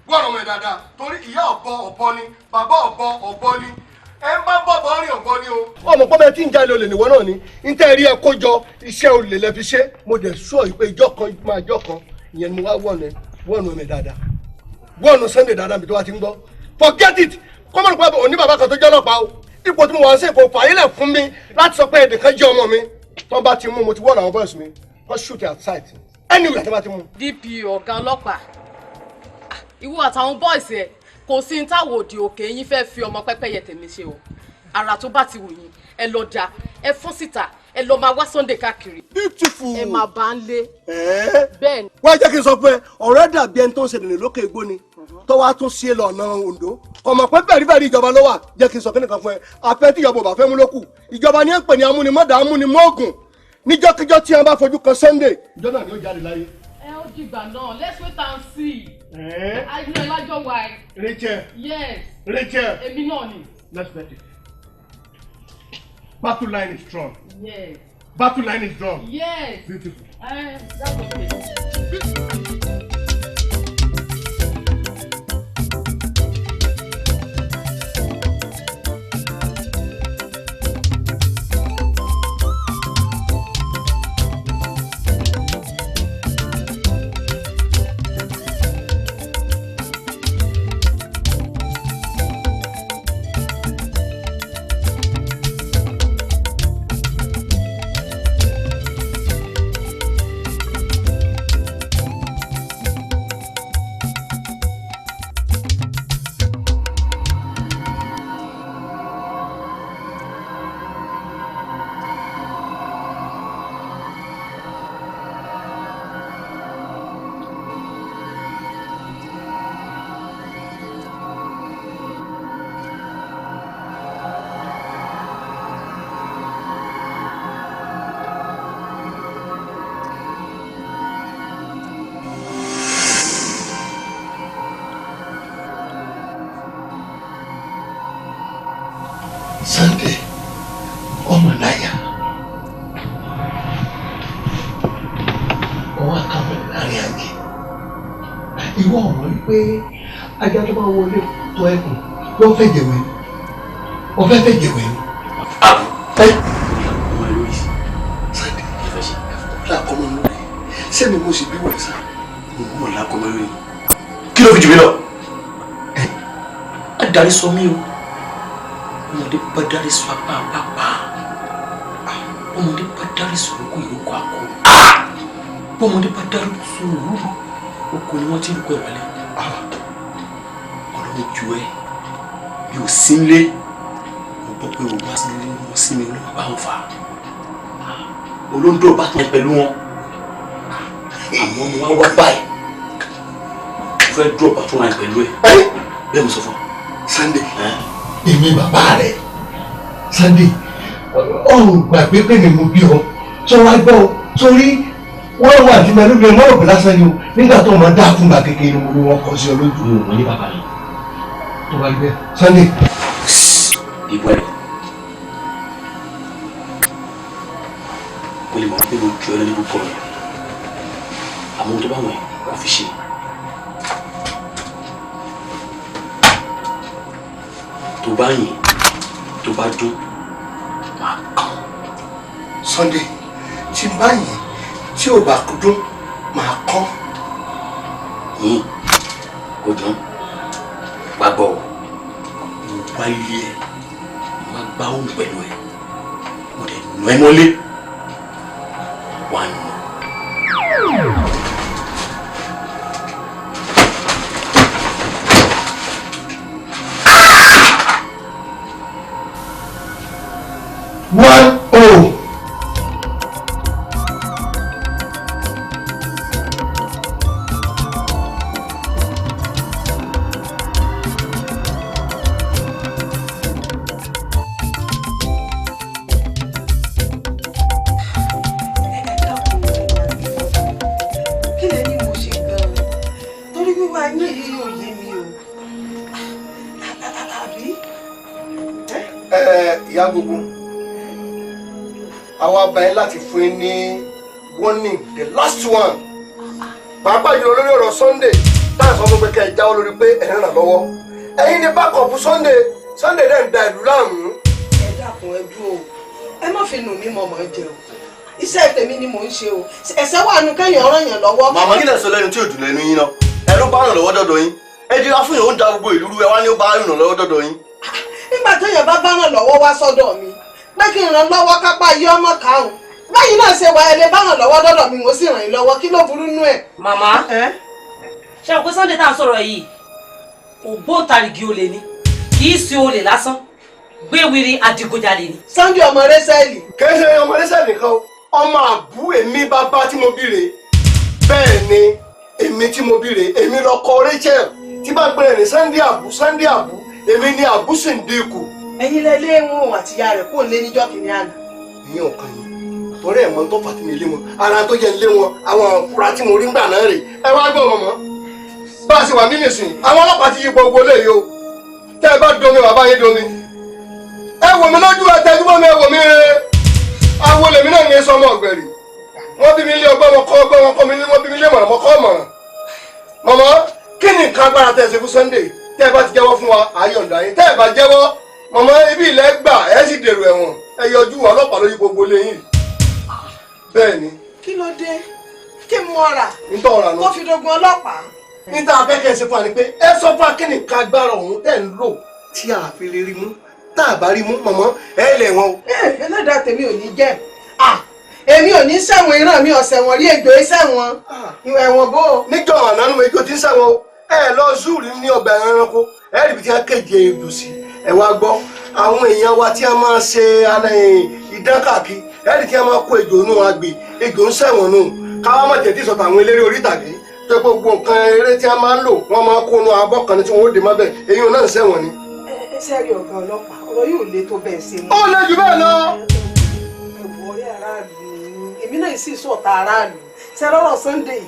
Speaker 3: Wọ̀nà ọmọ ẹ̀ dáadáa torí ìyá ọ̀bọ ọ̀bọ ni bàbá ọ̀bọ ọ̀bọ ni ẹ ń bá bọ̀bọ̀ rìn ọ̀bọ ni o. Ọmọ pọ́nbẹ́ tí ń jalè olè níwọ náà ni n tẹ́ rí ẹ kó jọ iṣẹ́ olè lẹ fi ṣe mo dẹ̀ sọ ìpè ìjọ kan máa jọ kan ìyẹn ni mo wá wọ̀nà wọ̀nà ọmọ ẹ̀ dáadáa wọ̀nà Sunday dáadáa mi tó wá ti ń gbọ́. Forget it. Kọ́mọ̀nù pé òní bàbá kan tó jẹ́ ọlọ́pàá o. Ipò tí mo wà ń sè kò fàyílẹ̀ fún mi láti sọ pé ẹnìkan jẹ́ ọmọ mi. Tó bá ti mú mo ti wọ́n àwọn boys mi. Wọ́n shoot at sight. Anyway, tó bá ti mú.
Speaker 11: DPO ọ̀gá ọlọ́pàá, ìwọ àtàwọn boys ẹ̀ kò sí ní táwọn òdì òkè yín fẹ́ fi ọmọ pẹ́pẹ́yẹ tèmi ṣe o. Àrà tó bá ti wù yín, ẹ lọ da, ẹ fọ́n síta, ẹ lọ máa wá Sunday káàkiri.
Speaker 3: Beautiful.
Speaker 11: Ẹ máa bá ń lé. Bẹ́ẹ̀ ni.
Speaker 3: Wá jẹ́ kí n sọ pé ọ̀rẹ́ dàbí ẹni tó ń ṣèdènà lókè igbó ni tó wá tún sí lọ ọ̀nà Oǹdó. Ọmọ pé bẹ̀rí bẹ̀rí ìjọba ló wà jẹ́ kí n sọ kí nìkan fún ẹ. Afẹ́ tí ìjọba ò bá fẹ́ mú lókù. Ìjọba ni ẹ ń pè ní amúnimọ́dà amúnimọ́ọ̀gùn. Níjọ́kíjọ́ tí wọ́n bá fojú kan Sunday. Ìjọ náà ni ó jáde láyé.
Speaker 11: Ẹ ó dìgbà náà, let's wait and see. Ayé ẹ lájọ wa ẹ.
Speaker 3: Rachel.
Speaker 11: Yes.
Speaker 3: Rachel.
Speaker 11: Èmi náà ni.
Speaker 3: Let's bet it. Battle line is drawn.
Speaker 11: Yes.
Speaker 3: Battle line is drawn.
Speaker 11: Yes.
Speaker 3: Beautiful.
Speaker 11: That's okay.
Speaker 3: Sunday ọmọ láyà ọwọ́ àkàwé láàrin àjẹ ìwọ ọmọ wípé ajá tó bá wọlé tó ẹkùn wọ́n fẹ́ jẹ̀wé wọ́n fẹ́ fẹ́ jẹ̀wé.
Speaker 4: Ọmọ lórí.
Speaker 3: Sunday làkọ́mọ lórí sẹ́mi mo sì bí wọ̀ ẹ́ sá.
Speaker 4: Mo làkọ́mọ lórí. Kí ló fi jù mí lọ? Adarí sọ mí o. Ọmọdé bá dárí sọ apá apá, ọmọdé bá dárí sọ òkú ìrókò àkó, ọmọdé bá dárí sọ òwúrò oko ni wọ́n ti rúkọ ìwálẹ̀. Ọlọ́run ju ẹ mi ò sí nílé, mo gbọ́ pé o wá sílé wọ́n sí mi lọ́wọ́ bá wọn fà olóńdó bá tán pẹ̀lú wọn, àmọ́ mo wá wá báyìí mo fẹ́ dúró bàtún ra pẹ̀lú ẹ bẹ́ẹ̀ mo sọ fún ọ.
Speaker 3: Sunday èmi bàbá rẹ Sunday Ọ̀hún gbàgbé pé mi mo bí ọ tó wá gbọ́ ọ torí wọ́n wà tí mẹ́rin lóde mọ́rọ̀ pé lásán ni o nígbà tó máa dá fún gbà kékeré mo ní wọ́n kọ́ sí ọ lójú.
Speaker 4: Mi ò mọ ní bàbá mi.
Speaker 3: Tó bá rí bẹ́ẹ̀ Sunday.
Speaker 4: Ìwọ ẹ̀ kò lè mọ̀ pé mo ju ẹ lọ ní gbogbo ọ̀rẹ́, àmọ́ tó bá wọ̀n ẹ́ kò fi ṣe. Tó bá yìn, tó bá dún, máa kàn.
Speaker 3: Sunday, tí n bá yìn tí ò bá dún máa kàn.
Speaker 4: Yìn kò dún, gbàgbọ́ o, mo wá ilé ẹ, mo wá gbá òun pẹ̀lú ẹ, mo dẹ̀ nù ẹ́ mọ́lé, wà nù.
Speaker 3: One oh.
Speaker 15: Kí lẹ ní mo ṣe gan-an? Torí wíwá yín yìí ò yé mi o. Àbí?
Speaker 3: Ẹ ìyá gbogbo, àwa bá yín láti fún yín ní warning, the last one, pàápàá jùlọ lórí ọ̀rọ̀ Sunday tá à ń sọ fún pé kẹ́ ẹ jáwọ́ lórí pé ẹ̀ ń ràn lọ́wọ́. Ẹ̀yin ní backup Sunday. Sunday dẹ̀ ń da ìlú láàmú.
Speaker 15: Ẹ dákun, ẹ dúró o, ẹ má fi nù mí mọ̀ mọ́ jẹ o. Iṣẹ́ tèmi ni mò ń ṣe o. Ẹ̀ṣẹ̀ wà nù kẹ́yìn ọ̀rọ̀ yẹn lọ́wọ́.
Speaker 19: Màmá, kí lẹ sọ lẹ́nu tí ò dùn lẹ́nu yín náà? Ẹ ló bá ràn lọ́wọ́ dọ̀dọ̀ yín. Ẹ dira fún yín, ó ń da gbogbo ìlú rú, ẹ wá ní ó bá ràn lọ́wọ́ dọ̀dọ̀ yín.
Speaker 15: Nígbà téèyàn bá bá ràn lọ́wọ́ wá sọ́dọ̀ mi pé kí n ràn lọ́wọ́ kápá yí ọmọ kàrún báyìí náà ṣe wà, ẹ lè bá ràn lọ́wọ́ dọ̀dọ̀ mi, mo sì ràn yín lọ́wọ́. Kí ló burú nú ẹ̀?
Speaker 11: Màmá, ṣé o pé Sunday tá à ń sọ̀rọ̀ yìí ògbóǹtarìgì olè ni, kì í ṣe olè lásán, gbéwìrì adigunjalè ni.
Speaker 15: Sunday ọmọ rẹ́sẹ̀lì.
Speaker 3: Kì í ṣe ọmọ rẹ́sẹ̀lì nìkan o, ọmọ àbú èmi bàbá tí mo bí rèé. Bẹ́ẹ̀ ni, èmi tí mo bí rèé, èmi lọkọ Rachel tí bá ń pèrè ní Sunday àbú. Sunday àbú, èmi ni àbú sì ń dínkù.
Speaker 15: Ẹ̀yin lẹ lé wọn àtìyá rẹ̀ kó lé níjọ́ kìíní àná.
Speaker 3: Ìyẹn ọ̀kan yìí torí ẹ̀ mọ́ tó fà tí mi lé wọn, ara tó jẹ́ lé wọn, àwọn òkúra tí mo rí ńgbà náà rè. Ẹ wá gbọ́ mọ̀mọ́, bá a ṣe wà nínú ìsìn, àwọn ọlọ́pàá ti yí gbogbo léyìí o. Tẹ́ ẹ bá domi, bàbá yín domi. Ẹ wò mí lójú, ẹ tẹjú mọ́ mi, ẹ wò mí rere. Awo lèmi náà ní sọmọ ọ̀gbẹ̀rì. Wọ́n bí mi lé ọgbọ́n, wọn kọ́ ọgbọ́n, wọn kọ́ mi lé, wọ́n bí mi lé mọ̀ràn, mọ́ kọ́ mọ̀ràn. Mọ̀mọ́, kí ni nǹkan agbára tẹ́ ẹ ṣe fún Sunday? Tẹ́ ẹ bá ti jẹ́wọ́ fún wa, àyọ̀ǹda yín. Tẹ́ ẹ bá jẹ́wọ́, mọ̀mọ́, ibi ilẹ̀ gbà ẹ sì dèrò ẹ̀wọ̀n. Ẹ yọjú ọlọ́pàá lórí gbogbo lẹ́yìn. Bẹ́ẹ̀ ni.
Speaker 15: Kí ló dé? Kí n mọ̀ra
Speaker 3: Ntọ́ ọ̀rà nù.
Speaker 15: tó fi dogun ọlọ́pàá?
Speaker 3: Níta abẹ́kẹ́ ṣe fún wa ni pé ẹ sọ fún wa kí ni nǹkan agbára ọ̀hún tẹ̀ ń lò tí a fi lè rí mú. Tá a bá rí mú, mọ̀mọ́, ẹ lẹ̀ wọ́n o.
Speaker 15: Ẹlẹ́dàá tèmi ò ní jẹ́. Èmi ò ní sẹ́wọ̀n, ìran mi ọ̀sẹ̀ wọ̀n rí ejò sẹ́wọ̀n ẹ̀wọ̀n bó.
Speaker 3: Níjọ́ ànánú ejò ti ń sẹ́wọ̀n o. Ẹ lọ zúùrì ní ọgbà ẹranko, ẹ rí ibi tí wọ́n kéje ejò sí. Ẹ wá gbọ́, àwọn èèyàn wa tí a máa ṣe idán káàkiri, ẹ rí tí a máa kó ejò nù agbè, ejò ń sẹ́wọ̀n nù. Káwá má tètè sọ̀tọ̀ àwọn eléré orí ìtàgé tó gbogbo nǹkan eré tí a máa ń lò, wọ́n máa kó nu abọ́ kan ní tí wọ́n ó dè má bẹ̀, èyí náà ń sẹ́wọ̀n ni.
Speaker 15: Ẹ sẹ́rí ọ̀gá ọlọ́pàá, ọ̀rọ̀ yóò le tó bẹ́ẹ̀ ṣe mú.
Speaker 3: Ó le jù bẹ́ẹ̀ lọ.
Speaker 15: Ẹ̀wọ̀ ọ̀rẹ́ aráàlú ni èmi náà sì sọ̀tà aráàlú. Ṣe lọ́rọ̀ Sunday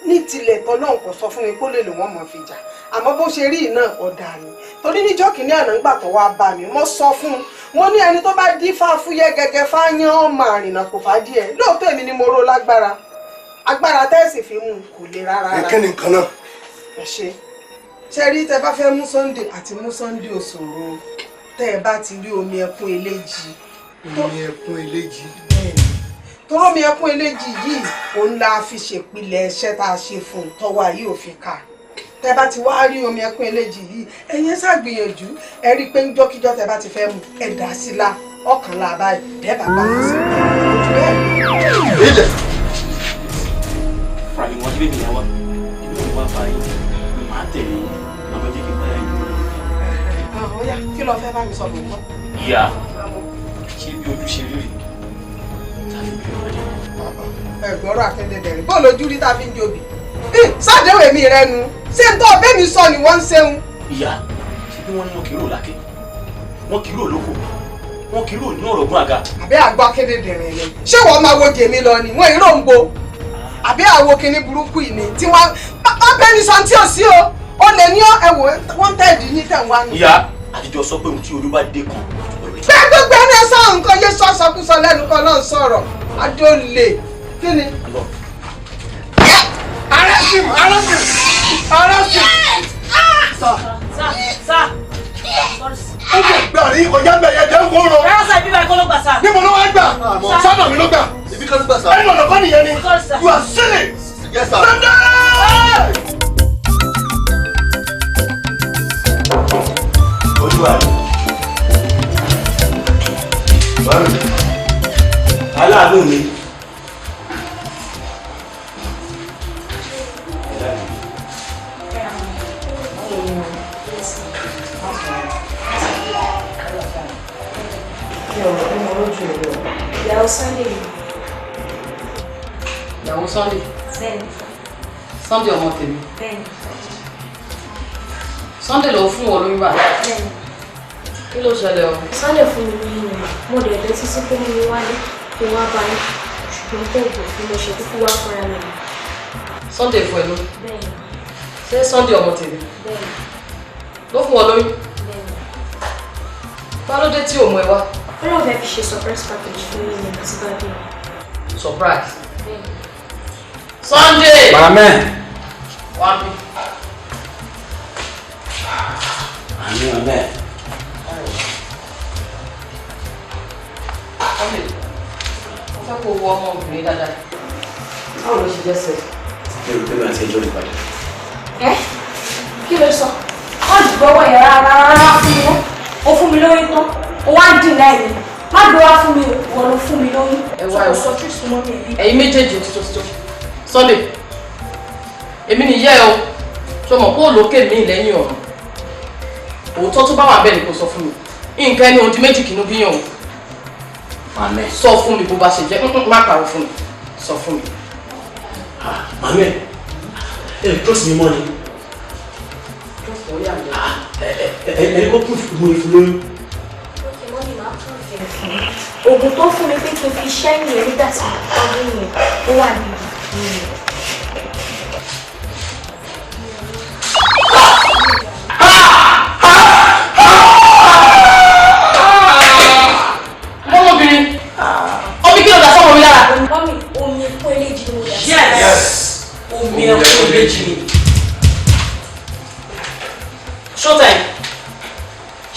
Speaker 15: ní tilẹ̀ tọ́lọ́hún kò sọ fún mi kó lè lò wọ́n mọ̀ fi jà, àmọ́ bó ṣe rí iná ọ̀dà ni. Torí níjọ́ kìíní àná ńgbà tó wá bá mi, mo sọ fún un, mo ní ẹni tó bá dífá fúyẹ́ gẹ́gẹ́ fáyán ọmọ àrìnà kò fà díẹ̀. Lóòótọ́ èmi ni mo ró lágbára, agbára tẹ́sì fi mú un kò le rárá.
Speaker 3: Ẹ kí ni nǹkan náà?
Speaker 15: Ẹ ṣe ṣe rí, tẹ bá fẹ́ mú Sunday àti mú Sunday òṣòro, tẹ ẹ bá ti rí omi ẹkún eléjì.
Speaker 3: Omi ẹkún eléjì.
Speaker 15: Toró mi ẹkún eléjì yìí òun la fi ṣèpìlẹ̀ iṣẹ́ tá a ṣe fún un tọ́wọ́ yìí ò fi kà. Tẹ bá ti wá rí omi ẹkún eléjì yìí, ẹ̀yin ṣàgbìyànjú, ẹ rí i pé ńjọ́kíjọ́ tẹ bá ti fẹ́ mu, ẹ dà sí la ọkàn la báyìí ẹ bá bá wọn sí ojú bẹ́ẹ̀.
Speaker 3: Ilẹ̀.
Speaker 4: Fúnra mi wọ́n ti bèbè yẹn wá, èmi ò wá bá yín, màá tẹ̀lé yín, màmá jẹ́ kí n bá yín.
Speaker 15: Ọ̀ya, kí ló fẹ́ bá mi sọ lóńgbọ́?
Speaker 4: Ìyá, ṣé bí ojú ṣe rí rèé? Tàbí bí ọmọdé.
Speaker 15: Ẹ̀gbọ́rọ̀ akẹ́dẹ̀dẹ̀ rẹ̀ bó lójú rí tá a fi ń jobi. Sádéhùn èmi rẹ nu, ṣé n tó ọbẹ̀ mi sọ ni wọ́n ń ṣeun.
Speaker 4: Ìyá, ṣé bí wọ́n ní wọn kì í rò lákè, wọn kì í rò lóko, Wọn kì í rò ní ọ̀rọ̀ gún àga.
Speaker 15: Àbí àgbà kéde dìrín ni? Ṣé wọ́n máa wo jèmi lọ ni? Wọ́n ìró ń bo. Àbí àwo kinní burúkú yìí ni? Tí wọ́n bá bẹ́ẹ̀ ní sọ tí ò sí o. Ó lè ní ẹ̀wọ̀ wọ́n tẹ̀dí ní tẹ̀ wá nù.
Speaker 4: Ìyá àtijọ́ sọ pé ohun tí olú bá dé kan.
Speaker 15: Bẹ́ẹ̀ gbogbo ẹni ẹ sọ nǹkan yé sọ́sọkúsọ lẹ́nu kan náà sọ̀rọ̀. Adó lè. Kí ni?
Speaker 9: Arrest him! Arrest him! Arrest him!
Speaker 12: Sir, sir.
Speaker 9: Ó lè gbà rí kọjá bẹ̀ yẹn jẹ́ ń kóró.
Speaker 12: Rárá sir, ibi báyìí kọ́ ló gbà sir.
Speaker 9: Níbo ló wá gbà? Sọ́dọ̀ mi ló gbà.
Speaker 19: Ibi kan ló gbà sir.
Speaker 9: Ẹnu ọ̀nà kọ́ nìyẹn ni. You are silly.
Speaker 19: Yes sir.
Speaker 9: Sunday!
Speaker 4: Olúwa mi. Báwo aláàánú mi.
Speaker 20: Ìyàwó Sunday ni.
Speaker 11: Ìyàwó Sunday.
Speaker 20: Bẹ́ẹ̀ni.
Speaker 11: Sunday ọmọ tèmi.
Speaker 20: Bẹ́ẹ̀ni.
Speaker 11: Sunday ló fún wọn lóyún báyìí.
Speaker 20: Bẹ́ẹ̀ni.
Speaker 11: Kí ló ṣẹlẹ̀ o?
Speaker 20: Sunday fún mi lóyún ni mo dẹ̀ bẹ́ títí kó mú mi wálé kí wá bá yín ṣùgbọ́n kò gbọ́ bí mo ṣe kúkú wá fúnra mi.
Speaker 11: Sunday fún ẹ lóyún.
Speaker 20: Bẹ́ẹ̀ni.
Speaker 11: Ṣé Sunday ọmọ tèmi?
Speaker 20: Bẹ́ẹ̀ni.
Speaker 11: Ló fún wọn lóyún?
Speaker 20: Bẹ́ẹ̀ni.
Speaker 11: Bá ló dé tí ò mú ẹ wá?
Speaker 20: Ó lóun fẹ́ fi ṣe surprise package fún mi ní àti bá dé.
Speaker 11: Surprise.
Speaker 20: Bẹ́ẹ̀ni.
Speaker 11: Sunday!
Speaker 10: Màmẹ́.
Speaker 11: Wá bí.
Speaker 10: Àmì màmẹ́.
Speaker 11: Sunday, mo fẹ́ kó wo ọmọbìnrin dáadáa. Báwo ló ṣe jẹ́ sẹ́?
Speaker 4: Mi ò pé mi àti ẹjọ́ lè padà.
Speaker 20: Ẹ́ kí ló sọ? Wọ́n gbọ́wọ́ yẹn rárá rárá fún mi. Ó fún mi lóyún tán. Ó wá ń dì láì mi. Má gbé wá fún mi o, ìwọ ló fún mi lóyún.
Speaker 11: Ẹ wá ẹ
Speaker 20: Sọ truth mọ́ mi bí.
Speaker 11: Ẹ̀yin méjèèjì òtítọ́ títọ́. Sunday, èmi nìyẹ́ o, ṣo mọ̀ pé òlókè mi lẹ́yìn ọ̀run. Òótọ́ tó bá wà bẹ́ẹ̀ ni kò sọ fún mi. Nǹkan ẹni òdi méjì kìnnú bíyàn o.
Speaker 4: Màmẹ́.
Speaker 11: Sọ fún mi bó bá ṣe jẹ́, má pàrọ̀ fún mi. Sọ fún mi.
Speaker 4: Màmẹ́, ẹ trust mi mọ́ ni. Ẹni kó proof mo ìfún lóyún.
Speaker 20: Oògùn tó fún mi pé kí n fi ṣẹ́yìn yẹn nígbà tí mo tọ́jú yẹn ó wà níbi.
Speaker 11: Ọmọbìnrin, omi kí ló dà sọ́wọ́ mi lára?
Speaker 20: Mọ́mì, omi ẹ̀kún eléjì ni mo dà sí.
Speaker 11: Yes! Omi ẹ̀kún eléjì ni.
Speaker 21: Showtime,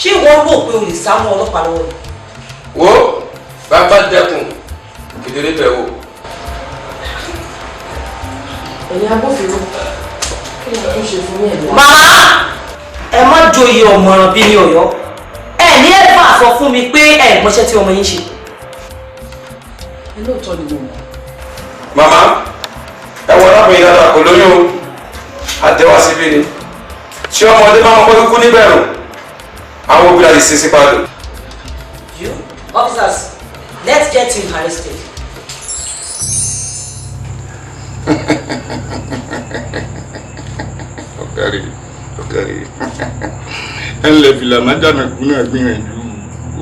Speaker 21: ṣé ìwọ rò pé o lè sá mọ́ ọlọ́pàá lọ́wọ́ ni?
Speaker 8: Wo bàbá dẹkùn kedere bẹ̀ wò.
Speaker 11: Ẹ̀yin agbófinró, kí ni mo tún ṣe fún yín ẹ̀mí?
Speaker 21: Màmá, ẹ má joyè ọ̀mọ̀ràn bíi ní Ọ̀yọ́. Ẹ ní ẹ bá sọ fún mi pé ẹ mọṣẹ́ tí ọmọ yín ṣe.
Speaker 11: Ẹ lóòótọ́ ni mo mọ̀.
Speaker 8: Màmá, ẹ wọ arábìnrin dáadáa kò lóyún o, àtẹwà síbí ni. Ṣé ọmọdé máa ń kọ́ kíkú níbẹ̀rù? Àwọn òbí láti sin sí padò.
Speaker 21: You officers, let's get him arrested.
Speaker 8: Ọ̀kàrí ọ̀kàrí ẹ ǹlẹ́ fìlà májànàkú náà gbìyànjú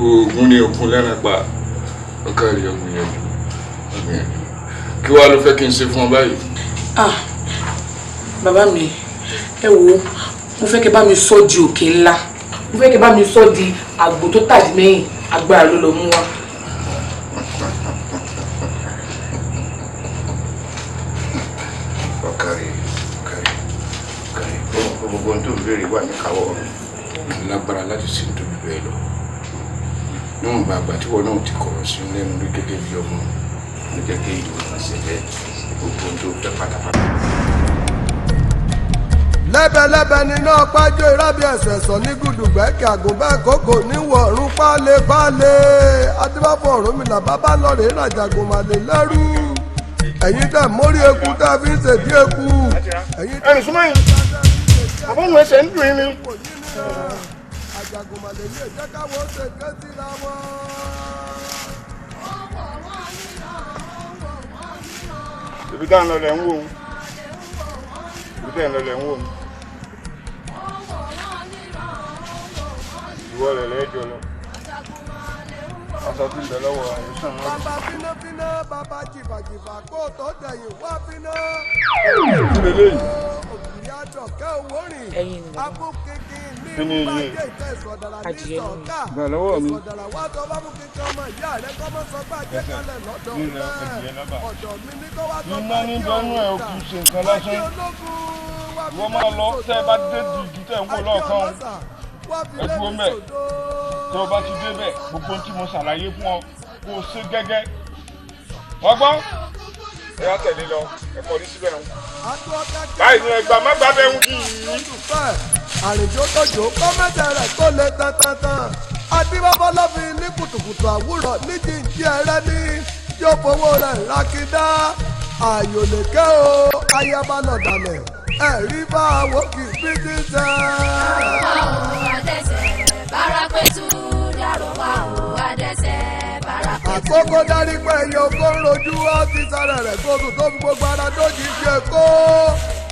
Speaker 8: oògùn ní òkun lẹ́ran pa. Ọ̀kàrí ọ̀gbìyànjú ọ̀gbìyànjú kí wàá ló fẹ́ kí n ṣe fún ọ báyìí.
Speaker 7: Ah, bàbá mi, ẹ wo, mo fẹ́ kẹ́ bá mi sọ di òkè ńlá. Mo fẹ́ kẹ́ bá mi sọ di àgbò tó tàdí mẹ́yìn, agbára ló lọ mú wá.
Speaker 8: Ọ̀kàrí ọ̀kàrí ọ̀kàrí gbogbo ohun tó ń béèrè wà níkàáwọ́ mi lágbára láti ṣe nítorí bẹ́ẹ̀ lọ. Níwọ̀nba àgbà tí wọn náà ti kọ̀rọ̀ sí lẹ́nu rí gẹ́gẹ́ bí ọmọ ní gẹ́gẹ́ ìlú náà ṣe jẹ́ gbogbo ohun tó fẹ́ pátápátá.
Speaker 16: Lẹ́bẹ̀lẹ́bẹ̀ nínú ọ̀pájọ́ ìrábì ẹ̀sẹ̀sọ̀ ní gùdùgbẹ́ kí àgùnbẹ́ kókò níwọ̀ ọ̀run pálépálé adébáfọ̀ Ọ̀rúnmìlà bàbá lọ́ọ̀rẹ́ ìràjàgùn màlè lẹ́rú ẹ̀yin tẹ̀ mórí eku tẹ́ fi ń ṣèdí eku.
Speaker 9: Ẹnì súnmọ́ yìí, àbọ̀nù ẹsẹ̀ ń dùn yín ni.
Speaker 16: Àjàgùnmàlè ní ẹ̀jẹ̀ káwọ́ ṣe ké síra wọn.
Speaker 8: Ibi tá à ń lọ lẹ̀ ń wò ó. Ibi tá à ń lọ lẹ̀ ń wò ó. Ìwọ rẹ̀ lẹ́jọ́ lọ. Aṣọ tí ń bẹ lọ́wọ́ àìsàn wọn.
Speaker 16: Bàbá fínáfíná, bàbá jìfàjìfà, kó tó dẹ̀yìn wá fíná.
Speaker 8: Kí leléyìí?
Speaker 16: Ògiri àdọ̀kẹ́ owó rìn.
Speaker 7: Ẹyin ni bàbá.
Speaker 16: Abúkíkí ní
Speaker 8: Kí ni iye?
Speaker 16: ìbàjẹ́ ìtẹ́ ìsọ̀dàrà ní
Speaker 7: Adìyẹ ló ní.
Speaker 16: sọ̀ká.
Speaker 8: Gbà lọ́wọ́ mi.
Speaker 16: Ìsọ̀dàrà wá tọ́ bá búkíkí ọmọ ìyá rẹ̀ kọ́ mọ́ sọ pé àjẹkálẹ̀ lọ́dọ̀
Speaker 8: Nínú
Speaker 16: rẹ̀.
Speaker 8: adìyẹ lábà.
Speaker 16: Ọ̀dọ̀ mi ní kó wá tọ́
Speaker 8: Iná ní bẹ́nu ẹ̀ ò kì í ṣe nǹkan lásán. Wọ́n máa lọ tẹ́ ẹ bá dé di igi tẹ́ ń wò lọ́ọ̀kan o. Ẹ dúró mẹ́. Tẹ́ o bá ti dé bẹ̀, gbogbo ohun tí mo ṣàlàyé fún ọ, kó o ṣe gẹ́gẹ́. Wọ́n gbọ́? Ẹ yá tẹ̀lé lọ, ẹ kọrí síbẹ̀ ń. Báyìí ni ẹgbàá má gbàbẹ̀ ń kì í.
Speaker 16: Àrìnjó tọ́jú kọ́mẹ́tẹ̀ rẹ̀ tó lè tantantan. Adébábọ́ lọ́fi ní kùtùkùtù àwúrọ̀ ní jíǹjí ẹrẹ́ ní yóò fowó rẹ̀ rákídá. Ààyò lèké o, ayaba lọ̀dàlẹ̀, ẹ̀rí bá àwọ̀ kì í bí ti sẹ́. Àkókò dárí pé ẹyẹ oko ń rojú ọ́fíìsì ara rẹ̀ gbóòdù tó fi gbogbo ara dójì ṣe kó.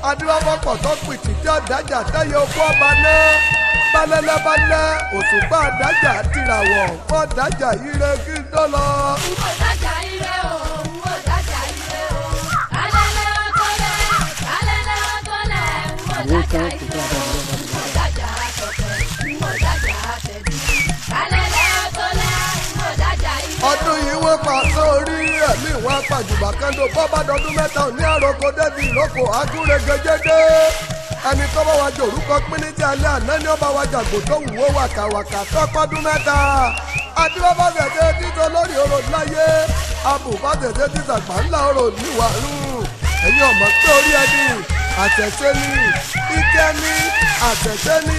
Speaker 16: Adébábọ́ pọ̀ tó pìtì tí ọ̀dájà tẹ́yẹ oko ọba náà. Balẹ̀lẹ́balẹ̀ òṣùpá àdájà tìràwọ̀ fọ́dájà ire kí n tó lọ. Ọdún yìí wọ́n pa sórí ẹ̀mí wọn pàjùbà kẹ́ńdò bọ́bá dọdún mẹ́ta òní àròkọ débi ìrókò agúnrégégédé. Ẹni tó bá wa jòrúkọ pín ní ti alẹ́ àná ni ó bá wa jàgbó tó wù ó wàkàwàkà tọ́pọ́dún mẹ́ta. Adébábá tẹ̀tẹ̀ títọ́ lórí orò láyé. Abùbá tẹ̀tẹ̀ títàgbà ńlá orò níwàrún. Ẹ̀yin ọ̀mọ̀ pé orí ẹni àtẹ̀tẹ̀ ni ike ni àtẹ̀tẹ̀ ni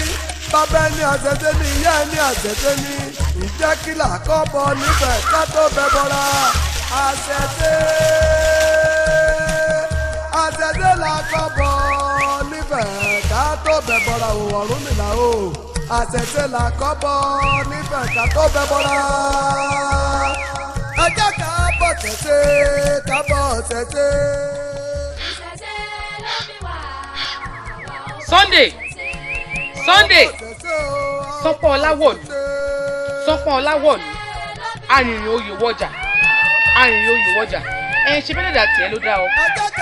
Speaker 16: bàbá ẹni àtẹ̀tẹ̀ ni ìyá ẹni àtẹ̀tẹ̀ ni ìjẹ́ kí là kọ́ bọ níbẹ̀ ká tó bẹ bọ́ra àtẹ̀tẹ̀ àtẹ̀tẹ̀ là kọ́ bọ níbẹ̀ ká tó bẹ bọ́ra o Ọ̀rúnmìlà o àtẹ̀tẹ̀ là kọ́ bọ níbẹ̀ ká tó bẹ bọ́ra ẹ jẹ́ ká bọ̀ tẹ̀tẹ̀ ká bọ̀ tẹ̀tẹ̀.
Speaker 7: Sunday Sunday Sọpọ́ Ọláwọ̀lú Sọpọ́ Ọláwọ̀lú arìnrìn oyè wọjà arìnrìn oyè wọjà ẹ̀ ṣe bẹ́ẹ̀ dà tiẹ̀ ló dá ọ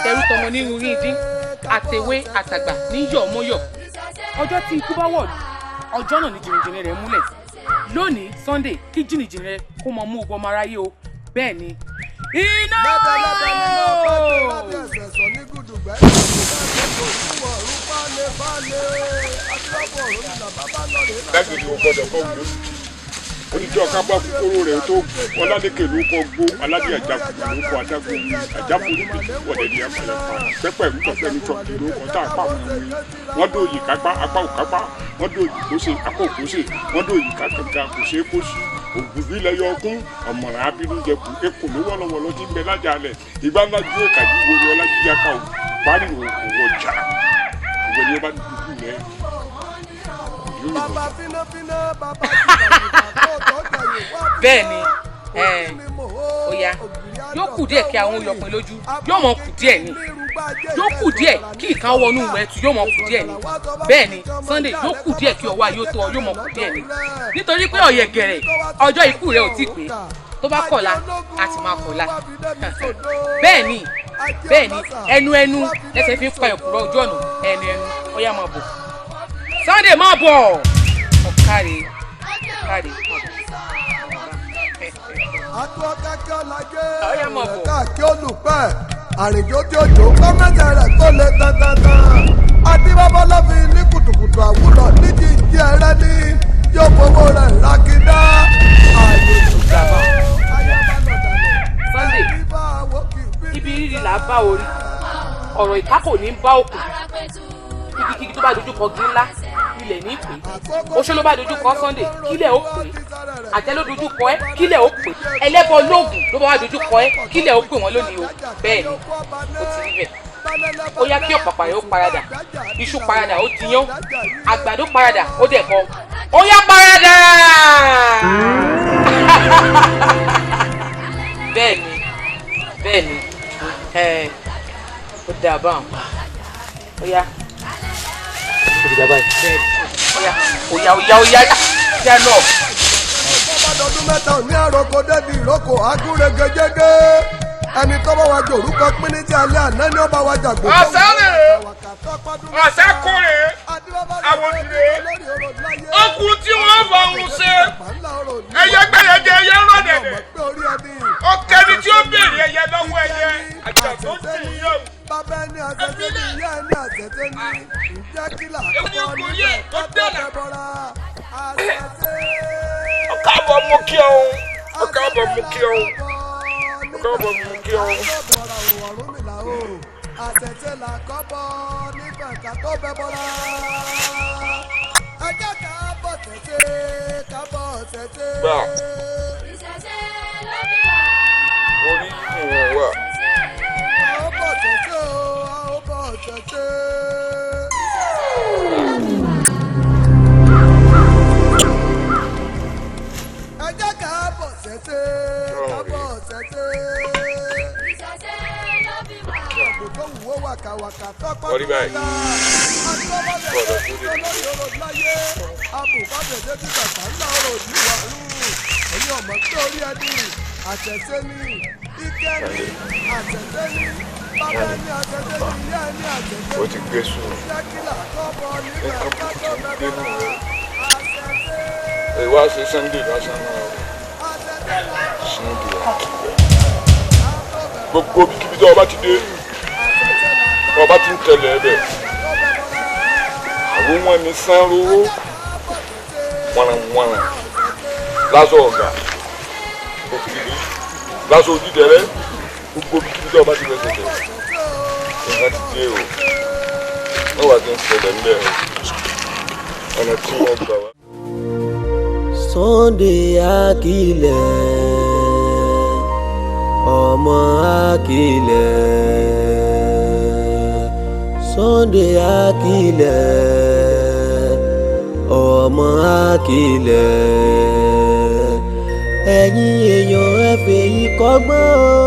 Speaker 7: tẹrú tọmọ nínú yín dín àtẹwé àtàgbà ní yọ̀ mọ́yọ̀ ọjọ́ tí ikú bá wọ̀lú ọjọ́ náà ni jìnnìjìnnì rẹ̀ múlẹ̀ lónìí Sunday kí jìnnìjìnnì rẹ̀ kó mọ mú ogun ọmọ aráyé o bẹ́ẹ̀ ni iná.
Speaker 16: Lẹ́bẹ̀lẹ́bẹ̀ nínú ọba tó lábẹ́ ẹ̀sẹ̀ sọ ní gùdùgbẹ́ ìgbàgbọ́ òkú ọ̀run fálẹ̀ fálẹ̀ adúlábọ̀ ọ̀run nìlà bàbá lọ́rẹ̀
Speaker 8: Dágbére o gbọ́dọ̀ kọ́ wù lóṣù. Oníjọ́ kápá kúkúrú rẹ̀ tó Ọládékè ló kọ́ gbó Aládé Àjàkù ló kọ́ Adágún Àjàkù níbi wọ̀lẹ̀ ní apàlàpà pẹ́pẹ́ ìlú pẹ́pẹ́ ní tọ́kì ló kọ́ tá a pa àwọn ọmọ wọ́n dóòyì kápá apá ò kápá wọ́n dóòyì kóṣe apá ò kóṣe wọ́n dóòyì kákàkà kò ṣeé kó sí ògùnbí lẹyọ ọkún ọmọràn abínú jẹkù ekò ló wọlọwọlọ tí ń bẹ lájà alẹ ìgbà ńlá ju èkàjú wo ni ọlájíjà ká ò parí òwò ọjà òwò ni ó bá dùkú rẹ
Speaker 16: Bàbá fínáfíná bàbá jìbàjìbà kó tó dẹ̀yìn wá
Speaker 7: bẹ́ẹ̀ ni ó yá yóò kù díẹ̀ kí àwọn yọpin lójú yóò mọ̀ kù díẹ̀ ni yóò kù díẹ̀ kí ìkan wọnú ẹtù yóò mọ̀ kù díẹ̀ ni bẹ́ẹ̀ ni Sunday yóò kù díẹ̀ kí ọwọ́ ayé ó tó ọ yóò mọ̀ kù díẹ̀ ni nítorí pé ọ̀yẹ̀gẹ̀rẹ̀ ọjọ́ ikú rẹ̀ ò tí pé tó bá kọ̀la a sì máa kọ̀la bẹ́ẹ̀ ni bẹ́ẹ̀ ni ẹnu ẹnu lẹ́sẹ̀ fi ń pa ẹ̀kúrọ̀ ojú ọ̀nà ẹnu ẹnu ó yá máa bọ̀ Sunday máa bọ̀ ọ̀kàrẹ̀ ọ̀kàrẹ̀
Speaker 16: Atúọ́kákẹ́ ọ̀làjẹ́ káàkiri olùpẹ̀ àrìnjó tí ó jò kọ́mẹ́tẹ̀ rẹ̀ tó lè tantantan. Adébábọ́ lọ́fi ní kùtùkùtù àwúrọ̀ ní jíjí ẹrẹ́ ní yóò fowó rẹ̀ rákídá. Ààyè
Speaker 7: ìjàmbá Sunday ibi rírì là á bá orí ọ̀rọ̀ ìka kò ní bá òkú ibikíbi tó bá dojú kọ gí ńlá ilẹ̀ ní pè é oṣó ló bá dojú kọ Sunday kílẹ̀ ó pè é àjẹ́ ló dojú kọ ẹ́ kílẹ̀ ó pè é ẹlẹ́bọ lóògùn ló bá wá dojú kọ ẹ́ kílẹ̀ ó pè wọ́n lónìí o bẹ́ẹ̀ ni ó ti rí bẹ́ẹ̀ ó yá kí ọ̀pàpà rẹ̀ ó paradà iṣu paradà ó diyán àgbàdo paradà ó dẹ̀kọ ó yá paradà bẹ́ẹ̀ ni bẹ́ẹ̀ ni ẹ̀ ó dáa báwọn ó yá
Speaker 4: Ó ti dà báyìí.
Speaker 7: bẹ́ẹ̀ ni ó yá ó yá ó yá ó yá yá lọ.
Speaker 16: Bàbá dọdún mẹ́ta òní àròkọ débi ìrókò agúnrégejégé ẹni tó bá wa jòrúkọ pín ní ti alẹ́ àná ni ó bá wa jàgbó.
Speaker 1: Ọ̀sán rèé, ọ̀sán kò rèé, àwọn rèé, okùn tí wọ́n fọ ohun ṣe, ẹyẹ gbẹ̀yẹjẹ ẹyẹ ń rọ̀ dẹ̀dẹ̀, ọkẹni tí ó béèrè ẹyẹ lọ́wọ́ ẹyẹ, àjà tó ń tì í yọ̀.
Speaker 16: Bàbá ẹni àtẹ̀tẹ̀ ní ìyá ẹni àtẹ̀tẹ̀ ní ìjẹ́ kí là kọ́ ní ẹ̀kọ́ bọ́ra àtẹ̀tẹ̀.
Speaker 1: Ọ̀káàbọ̀ mú kí ọ̀hún, ọ̀káàbọ̀ mú kí ọ̀hún, ọ̀káàbọ̀ mú kí ọ̀hún.
Speaker 16: Àtẹ̀tẹ̀ là kọ́ bọ́ nígbà ká tó bẹ́ bọ́ra. Ẹ jẹ́ ká bọ̀ tẹ̀tẹ̀ ká bọ̀ tẹ̀tẹ̀.
Speaker 1: Gbà orí ìwọ̀n wà.
Speaker 16: A ó bọ̀ tẹ̀tẹ̀ o, a ó bọ̀ tẹ̀tẹ̀. Ẹ jẹ́ ká bọ̀ tẹ̀tẹ̀ ká bọ̀ tẹ̀tẹ̀. Ọ̀gbìn tó wù ó wàkàwàkà tọ́pọ̀
Speaker 1: Wọ́n rí báyìí.
Speaker 16: Gbọ́dọ̀ tó lórí ọ̀rọ̀ láyé abùbábẹ̀dẹ̀ tí bàbá ńlá ọ̀rọ̀ yìí wà rú ẹ̀yin ọmọ tó rí ẹni àtẹ̀sẹ́ ní ike ní àtẹ̀sẹ́ ní bàbá ẹni àtẹ̀sẹ́ ní ìyá ẹni àtẹ̀sẹ́
Speaker 8: Ó ti gbé sùn.
Speaker 16: Jẹ́kílà kọ́bọ̀ nígbà
Speaker 8: Nǹkan
Speaker 16: kátó
Speaker 8: burúkú ti ń gbénú
Speaker 16: bẹ̀rẹ̀
Speaker 8: rẹ̀. Ìwá ṣe Sunday lásán náà. Sunday àkìlẹ̀. Gbogbo ibikíbi tó o bá ti dé, tó o bá ti ń tẹ̀lé ẹ bẹ̀. Àwọn wọn ni sanró wọ̀nranwọ̀nran lásọ ọ̀gá òkìlì lásọ òdìdẹrẹ́ gbogbo ibikíbi tó o bá ti fẹsẹ̀ tẹ̀. Nǹkan ti dé o. Wọ́n wá ti ń ṣẹlẹ̀ ńbẹ̀ o. Ọ̀nà tí wọ́n gbà wá.
Speaker 22: Sunday Akilẹ̀ ọmọ Akilẹ̀ Sunday Akilẹ̀ ọmọ Akilẹ̀ ẹ̀yin èèyàn ẹ fèyí kọ́gbọ́n o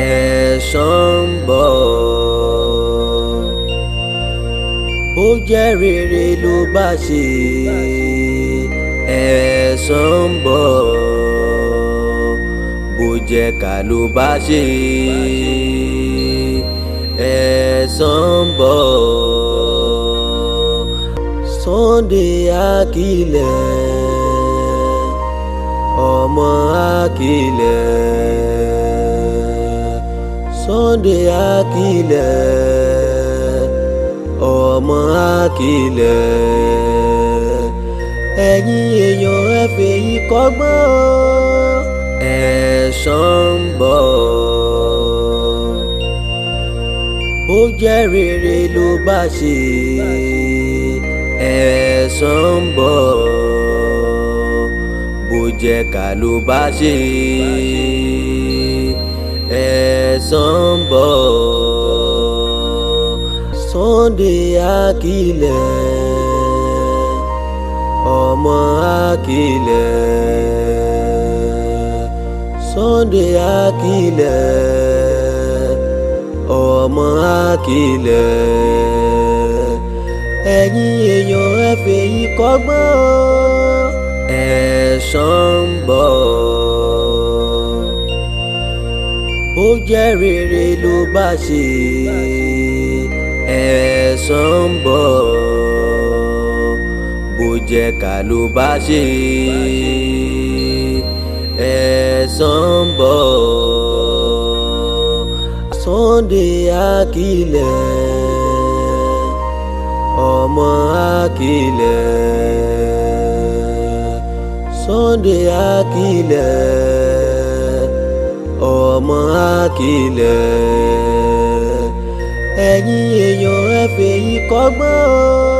Speaker 22: ẹ̀san ń bọ̀ bó jẹ́ rere ló bá ṣe ẹ̀san ń bọ̀ bó jẹ́ ká ló bá ṣe ẹ̀san ń bọ̀ Sunday Akilẹ̀ ọmọ Akilẹ̀ Sunday Akilẹ̀ ọmọ Akilẹ̀ ẹ̀yin èèyàn ẹ fèyí kọ́gbọ́n o ẹ̀san ń bọ̀ bó jẹ́ rere ló bá ṣe ẹ̀san ń bọ̀ bó jẹ́ ká ló bá ṣe ẹ̀san ń bọ̀ Sunday Akilẹ̀ ọmọ Akilẹ̀ Sunday Akilẹ̀ ọmọ Akilẹ̀ ẹ̀yin èèyàn ẹ fèyí kọ́gbọ́n o ẹ̀san ń bọ̀ bó jẹ́ rere ló bá ṣe ẹ̀san ń bọ̀ bó jẹ́ ká ló bá ṣe ẹ̀san ń bọ̀ Sunday Akilẹ̀ ọmọ Akilẹ̀ Sunday Akilẹ̀ ọmọ Akilẹ̀ ẹ̀yin èèyàn ẹ fèyí kọ́gbọ́n o.